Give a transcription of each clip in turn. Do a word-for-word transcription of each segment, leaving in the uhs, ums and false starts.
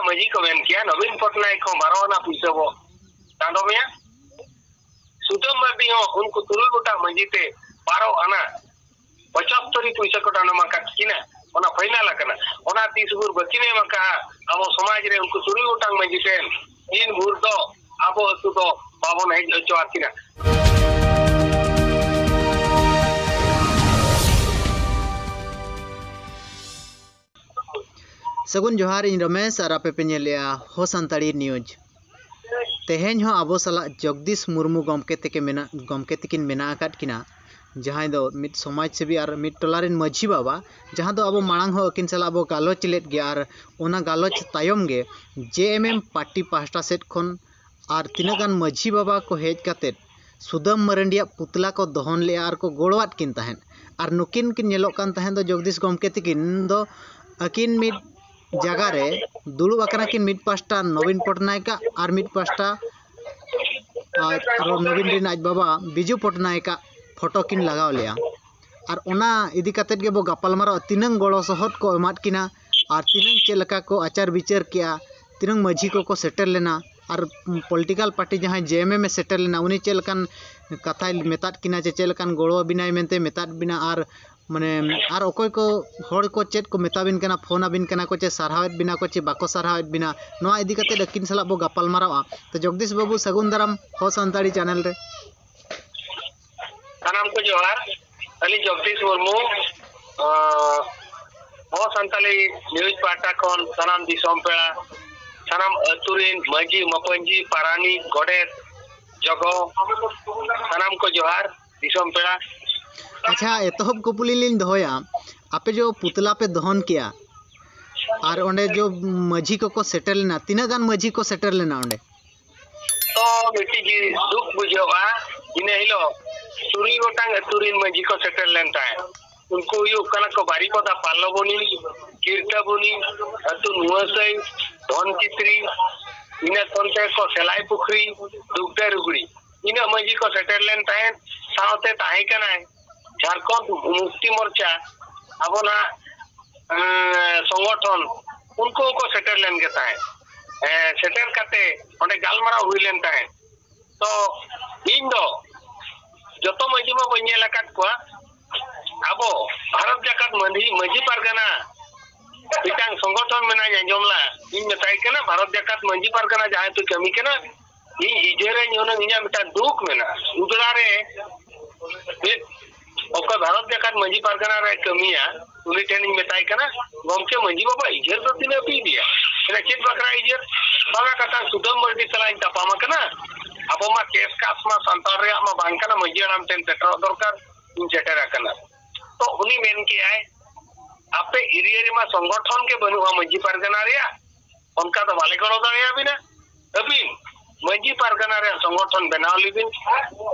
ᱢᱟᱹᱡᱷᱤ ᱠᱚ ᱢᱮᱱ ᱠᱮᱭᱟ, ᱱᱚᱵᱤᱱ ᱯᱚᱴᱱᱟᱭᱮᱠ ᱦᱚᱸ ᱵᱟᱨᱚ ᱟᱱᱟ ᱯᱩᱭᱥᱟᱹ ᱵᱚ ᱪᱟᱸᱫᱚ ᱢᱮᱭᱟ᱾ ᱥᱩᱫᱟᱹᱢ ᱢᱟᱨᱰᱤ ᱦᱚᱸ ᱩᱱᱠᱩ ᱛᱩᱨᱩᱭ ᱜᱚᱴᱟᱝ ᱢᱟᱹᱡᱷᱤ ᱛᱮ ᱵᱟᱨᱚ ᱟᱱᱟ ᱯᱚᱸᱪᱟᱛᱛᱚᱨᱤ ᱯᱩᱭᱥᱟᱹ ᱠᱚ ᱰᱟᱸᱰᱚᱢ ᱟᱠᱟᱫ ᱠᱤᱱᱟ, ᱚᱱᱟ ᱯᱷᱟᱭᱱᱟᱞ ᱟᱠᱟᱱᱟ᱾ ᱚᱱᱟ ᱛᱤᱥ ᱵᱷᱳᱨ ᱵᱟᱹᱠᱤᱱ ᱮᱢ ᱟᱠᱟᱫᱼᱟ, ᱟᱵᱚ ᱥᱚᱢᱟᱡᱽ ᱨᱮ ᱩᱱᱠᱩ ᱛᱩᱨᱩᱭ ᱜᱚᱴᱟᱝ ᱢᱟᱹᱡᱷᱤ ᱴᱷᱮᱱ ᱫᱤᱱ ᱵᱷᱳᱨ ᱫᱚ ᱟᱵᱚ ᱟᱹᱛᱩ ᱫᱚ ᱵᱟᱵᱚᱱ ᱦᱮᱡ ᱦᱚᱪᱚ ᱟᱹᱠᱤᱱᱟ᱾ ᱥᱟᱹᱜᱩᱱ ᱡᱚᱦᱟᱨ, ᱤᱧ ᱨᱚᱢᱮᱥ ᱟᱨ ᱟᱯᱮ ᱯᱮ ᱧᱮᱞᱮᱜᱼᱟ ᱦᱚ ᱥᱟᱱᱛᱟᱲᱤ ᱱᱤᱭᱩᱡᱽ᱾ ᱛᱮᱦᱮᱧ ᱦᱚᱸ ᱟᱵᱚ ᱥᱟᱞᱟᱜ ᱡᱚᱜᱽᱫᱤᱥ ᱢᱩᱨᱢᱩ ᱜᱚᱢᱠᱮ ᱛᱮᱠᱮ ᱢᱮᱱᱟᱜ, ᱜᱚᱢᱠᱮ ᱛᱤᱠᱤᱱ ᱢᱮᱱᱟᱜ ᱟᱠᱟᱫ ᱠᱤᱱᱟ, ᱡᱟᱦᱟᱸᱭ ᱫᱚ ᱢᱤᱫ ᱥᱚᱢᱟᱡᱽ ᱥᱮᱵᱤ ᱟᱨ ᱢᱤᱫ ᱴᱚᱞᱟ ᱨᱮᱱ ᱢᱟᱹᱡᱷᱤ ᱵᱟᱵᱟ, ᱡᱟᱦᱟᱸ ᱫᱚ ᱟᱵᱚ ᱢᱟᱲᱟᱝ ᱦᱚᱸ ᱟᱹᱠᱤᱱ ᱥᱟᱞᱟᱜ ᱵᱚ ᱜᱟᱞᱚᱪ ᱞᱮᱫ ᱜᱮᱭᱟ᱾ ᱟᱨ ᱚᱱᱟ ᱜᱟᱞᱚᱪ ᱛᱟᱭᱚᱢ ᱜᱮ ᱡᱮ ᱮᱢ ᱮᱢ ᱯᱟᱨᱴᱤ ᱯᱟᱦᱴᱟ ᱥᱮᱫ ᱠᱷᱚᱱ ᱟᱨ ᱛᱤᱱᱟᱹᱜ ᱜᱟᱱ ᱢᱟᱹᱡᱷᱤ ᱵᱟᱵᱟ ᱠᱚ ᱦᱮᱡ ᱠᱟᱛᱮᱫ ᱥᱩᱫᱟᱹᱢ ᱢᱟᱨᱟᱱᱰᱤᱭᱟᱜ ᱯᱩᱛᱞᱟ ᱠᱚ ᱫᱚᱦᱚᱱ ᱞᱮᱫᱼᱟ ᱟᱨ ᱠᱚ ᱜᱚᱲᱚᱣᱟᱫ ᱠᱤᱱ ᱛᱟᱦᱮᱸᱫ᱾ ᱟᱨ ᱱᱩᱠᱤᱱ ᱠᱤᱱ ᱧᱮᱞᱚᱜ ᱠᱟᱱ ᱛᱟᱦᱮᱸᱫ ᱫᱚ ᱡᱚᱜᱽᱫᱤᱥ ᱜᱚᱢᱠᱮ ᱛᱤᱠᱤᱱ ᱫᱚ ᱟᱹᱠᱤᱱ ᱢᱤᱫ ᱡᱟᱭᱜᱟ ᱨᱮ ᱫᱩᱲᱩᱵ ᱟᱠᱟᱱᱟ ᱠᱤᱱ, ᱢᱤᱫ ᱯᱟᱥᱴᱟ ᱱᱚᱵᱤᱱ ᱯᱚᱴᱱᱟᱭᱮᱠᱟᱜ ᱟᱨ ᱢᱤᱫ ᱯᱟᱥᱴᱟ ᱟᱨ ᱱᱚᱵᱤᱱ ᱨᱮᱱ ᱟᱡ ᱵᱟᱵᱟ ᱵᱤᱡᱩ ᱯᱚᱴᱱᱟᱭᱮᱠᱟᱜ ᱯᱷᱳᱴᱳ ᱠᱤᱱ ᱞᱟᱜᱟᱣ ᱞᱮᱫᱼᱟ᱾ ᱟᱨ ᱚᱱᱟ ᱤᱫᱤ ᱠᱟᱛᱮᱫ ᱜᱮᱵᱚ ᱜᱟᱯᱟᱞ ᱢᱟᱨᱟᱣᱟ, ᱛᱤᱱᱟᱹᱝ ᱜᱚᱲᱚ ᱥᱚᱦᱚᱫ ᱠᱚ ᱮᱢᱟᱫ ᱠᱤᱱᱟ ᱟᱨ ᱛᱤᱱᱟᱹᱝ ᱪᱮᱫ ᱞᱮᱠᱟ ᱠᱚ ᱟᱪᱟᱨ ᱵᱤᱪᱟᱹᱨ ᱠᱮᱜᱼᱟ, ᱛᱤᱱᱟᱹᱝ ᱢᱟᱹᱡᱷᱤ ᱠᱚᱠᱚ ᱥᱮᱴᱮᱨ ᱞᱮᱱᱟ, ᱟᱨ ᱯᱚᱞᱤᱴᱤᱠᱟᱞ ᱯᱟᱨᱴᱤ ᱡᱟᱦᱟᱸᱭ ᱡᱮ ᱮᱢ ᱮᱢ ᱮ ᱥᱮᱴᱮᱨ ᱞᱮᱱᱟ, ᱩᱱᱤ ᱪᱮᱫ ᱞᱮᱠᱟᱱ ᱠᱟᱛᱷᱟᱭ ᱢᱮᱛᱟᱫ ᱠᱤᱱᱟ ᱡᱮ ᱪᱮᱫ ᱞᱮᱠᱟᱱ ᱜᱚᱲᱚ ᱟᱵᱤᱱᱟᱭ ᱢᱮᱱᱛᱮ ᱢᱮᱛᱟᱫ ᱵᱤᱱᱟ, ᱟᱨ ᱢᱟᱱᱮ ᱟᱨ ᱚᱠᱚᱭ ᱠᱚ ᱦᱚᱲ ᱠᱚ ᱪᱮᱫ ᱠᱚ ᱢᱮᱛᱟ ᱵᱤᱱ ᱠᱟᱱᱟ, ᱯᱷᱳᱱ ᱟᱵᱤᱱ ᱠᱟᱱᱟ ᱠᱚ ᱪᱮ ᱥᱟᱨᱦᱟᱣᱮᱫ ᱵᱤᱱᱟ ᱠᱚ ᱪᱮ ᱵᱟᱠᱚ ᱥᱟᱨᱦᱟᱣᱮᱫ ᱵᱤᱱᱟ, ᱱᱚᱣᱟ ᱤᱫᱤ ᱠᱟᱛᱮᱫ ᱟᱹᱠᱤᱱ ᱥᱟᱞᱟᱜ ᱵᱚ ᱜᱟᱯᱟᱞ ᱢᱟᱨᱟᱣᱟ᱾ ᱛᱚ ᱡᱚᱜᱽᱫᱤᱥ ᱵᱟᱹᱵᱩ, ᱥᱟᱹᱜᱩᱱ ᱫᱟᱨᱟᱢ ᱦᱚ ᱥᱟᱱᱛᱟᱲᱤ ᱪᱮᱱᱮᱞ ᱨᱮ᱾ ᱥᱟᱱᱟᱢ ᱠᱚ ᱡᱚᱦᱟᱨ᱾ ᱟᱹᱞᱤᱧ ᱡᱚᱜᱽᱫᱤᱥ ᱢᱩᱨᱢᱩ, ᱟᱸ, ᱦᱚ ᱥᱟᱱᱛᱟᱲᱤ ᱱᱤᱭᱩᱡᱽ ᱯᱟᱦᱴᱟ ᱠᱷᱚᱱ ᱥᱟᱱᱟᱢ ᱫᱤᱥᱚᱢ ᱯᱮᱲᱟ, ᱥᱟᱱᱟᱢ ᱟᱹᱛᱩ ᱨᱤᱱ ᱢᱟᱹᱡᱷᱤ, ᱢᱟᱯᱟᱹᱡᱷᱤ, ᱯᱟᱨᱟᱱᱤᱠ, ᱜᱚᱰᱮᱛ, ᱡᱚᱜᱚ, ᱥᱟᱱᱟᱢ ᱠᱚ ᱡᱚᱦᱟᱨ, ᱫᱤᱥᱚᱢ ᱯᱮᱲᱟ᱾ ᱟᱪᱪᱷᱟ, ᱮᱛᱚᱦᱚᱵ ᱠᱩᱯᱞᱤ ᱞᱤᱧ ᱫᱚᱦᱚᱭᱟ, ᱟᱯᱮ ᱡᱚ ᱯᱩᱛᱞᱟ ᱯᱮ ᱫᱚᱦᱚᱱ ᱠᱮᱜᱼᱟ ᱟᱨ ᱚᱸᱰᱮ ᱡᱚ ᱢᱟᱹᱡᱷᱤ ᱠᱚᱠᱚ ᱥᱮᱴᱮᱨ ᱞᱮᱱᱟ, ᱛᱤᱱᱟᱹᱜ ᱜᱟᱱ ᱢᱟᱹᱡᱷᱤ ᱠᱚ ᱥᱮᱴᱮᱨ ᱞᱮᱱᱟ ᱚᱸᱰᱮ? ᱛᱚ ᱢᱤᱫᱴᱤᱡ ᱜᱮ ᱫᱩᱠ ᱵᱩᱡᱷᱟᱹᱜᱼᱟ, ᱤᱱᱟᱹ ᱦᱤᱞᱳᱜ ᱛᱩᱨᱩᱭ ᱜᱚᱴᱟᱝ ᱟᱹᱛᱩ ᱨᱤᱱ ᱢᱟᱹᱡᱷᱤ ᱠᱚ ᱥᱮᱴᱮᱨ ᱞᱮᱱ ᱛᱟᱦᱮᱸᱫ᱾ ᱩᱱᱠᱩ ᱦᱩᱭᱩᱜ ᱠᱟᱱᱟ ᱠᱚ ᱵᱟᱨᱤᱯᱚᱫᱟ ᱯᱟᱞᱞᱚᱵᱚᱱᱤ, ᱠᱤᱨᱛᱟᱵᱚᱱᱤ, ᱟᱹᱛᱩ ᱱᱩᱣᱟᱹᱥᱟᱹᱭ, ᱫᱷᱚᱱᱪᱤᱛᱨᱤ, ᱤᱱᱟᱹ ᱠᱷᱚᱱ ᱛᱮ ᱠᱚ ᱥᱮᱞᱟᱭ ᱯᱩᱠᱷᱨᱤ, ᱫᱩᱜᱽᱫᱟ ᱨᱩᱜᱽᱲᱤ᱾ ᱤᱱᱟᱹᱜ ᱢᱟᱹᱡᱷᱤ ᱠᱚ ᱥᱮᱴᱮᱨ ᱞᱮᱱ ᱛᱟᱦᱮᱸᱫ᱾ ᱥᱟᱶᱛᱮ ᱛᱟᱦᱮᱸ ᱠᱟᱱᱟᱭ ᱡᱷᱟᱲᱠᱷᱚᱸᱰ ᱢᱩᱠᱛᱤ ᱢᱳᱨᱪᱟ ᱟᱵᱚᱱᱟᱜ, ᱮᱸ, ᱥᱚᱝᱜᱚᱴᱷᱚᱱ ᱩᱱᱠᱩ ᱦᱚᱸᱠᱚ ᱥᱮᱴᱮᱨ ᱞᱮᱱ ᱜᱮ ᱛᱟᱦᱮᱸᱫ᱾ ᱦᱮᱸ, ᱥᱮᱴᱮᱨ ᱠᱟᱛᱮ ᱚᱸᱰᱮ ᱜᱟᱞᱢᱟᱨᱟᱣ ᱦᱩᱭ ᱞᱮᱱ ᱛᱟᱦᱮᱸᱫ᱾ ᱛᱚ ᱤᱧ ᱫᱚ ᱡᱚᱛᱚ ᱢᱟᱹᱡᱷᱤ ᱢᱟ ᱵᱟᱹᱧ ᱧᱮᱞ ᱟᱠᱟᱫ ᱠᱚᱣᱟ᱾ ᱟᱵᱚ ᱵᱷᱟᱨᱚᱛ ᱡᱟᱠᱟᱛ ᱢᱟᱹᱡᱷᱤ, ᱢᱟᱹᱡᱷᱤ ᱯᱟᱨᱜᱟᱱᱟ ᱢᱤᱫᱴᱟᱝ ᱥᱚᱝᱜᱚᱴᱷᱚᱱ ᱢᱮᱱᱟᱜᱼᱟ, ᱟᱸᱡᱚᱢ ᱞᱟ᱾ ᱤᱧ ᱢᱮᱛᱟᱭ ᱠᱟᱱᱟ, ᱵᱷᱟᱨᱚᱛ ᱡᱟᱠᱟᱛ ᱢᱟᱹᱡᱷᱤ ᱯᱟᱨᱜᱟᱱᱟ ᱡᱟᱦᱟᱸᱭ ᱯᱮ ᱠᱟᱹᱢᱤ ᱠᱟᱱᱟ, ᱤᱧ ᱤᱡᱷᱟᱹᱨᱟᱹᱧ ᱦᱩᱱᱟᱹᱝ, ᱤᱧᱟᱹᱜ ᱢᱤᱫᱴᱟᱝ ᱫᱩᱠ ᱢᱮᱱᱟᱜᱼᱟ᱾ ᱩᱫᱽᱲᱟ ᱨᱮ ᱢᱤᱫ ᱚᱠᱚᱭ ᱵᱷᱟᱨᱚᱛ ᱡᱟᱠᱟᱛ ᱢᱟᱹᱡᱷᱤ ᱯᱟᱨᱜᱟᱱᱟ ᱨᱮ ᱠᱟᱹᱢᱤᱭᱟ, ᱩᱱᱤ ᱴᱷᱮᱱᱤᱧ ᱢᱮᱛᱟᱭ ᱠᱟᱱᱟ, "ᱜᱚᱢᱠᱮ ᱢᱟᱹᱡᱷᱤ ᱵᱟᱵᱟ, ᱤᱡᱷᱟᱹᱨ ᱫᱚ ᱛᱤᱱᱟᱹᱜ ᱯᱮ ᱤᱫᱤᱭᱟ?" ᱢᱮᱱᱟ, "ᱪᱮᱫ ᱵᱟᱠᱷᱨᱟ ᱤᱡᱷᱟᱹᱨ?" "ᱵᱟᱝᱟ ᱠᱟᱛᱷᱟ, ᱥᱩᱫᱟᱹᱢ ᱢᱟᱹᱨᱰᱤ ᱥᱟᱞᱟᱜ ᱤᱧ ᱛᱟᱯᱟᱢ ᱟᱠᱟᱱᱟ, ᱟᱵᱚ ᱢᱟ ᱠᱮᱥ ᱠᱟᱥ ᱢᱟ ᱥᱟᱱᱛᱟᱲ ᱨᱮᱭᱟᱜ ᱢᱟ ᱵᱟᱝ ᱠᱟᱱᱟ, ᱢᱟᱹᱡᱷᱤ ᱦᱟᱲᱟᱢ ᱴᱷᱮᱱ ᱥᱮᱴᱮᱨᱚᱜ ᱫᱚᱨᱠᱟᱨ, ᱤᱧ ᱥᱮᱴᱮᱨ ᱟᱠᱟᱱᱟ᱾" ᱛᱚ ᱩᱱᱤ ᱢᱮᱱ ᱠᱮᱜᱼᱟᱭ, "ᱟᱯᱮ ᱮᱨᱤᱭᱟ ᱨᱮᱢᱟ ᱥᱚᱝᱜᱚᱴᱷᱚᱱ ᱜᱮ ᱵᱟᱹᱱᱩᱜᱼᱟ ᱢᱟᱹᱡᱷᱤ ᱯᱟᱨᱜᱟᱱᱟ ᱨᱮᱭᱟᱜ, ᱚᱱᱠᱟ ᱫᱚ ᱵᱟᱞᱮ ᱜᱚᱲᱚ ᱫᱟᱲᱮᱭᱟᱵᱤᱱᱟ᱾ ᱟᱹᱵᱤᱱ ᱢᱟᱹᱡᱷᱤ ᱯᱟᱨᱜᱟᱱᱟ ᱨᱮᱭᱟᱜ ᱥᱚᱝᱜᱚᱴᱷᱚᱱ ᱵᱮᱱᱟᱣ ᱞᱮᱵᱤᱱ,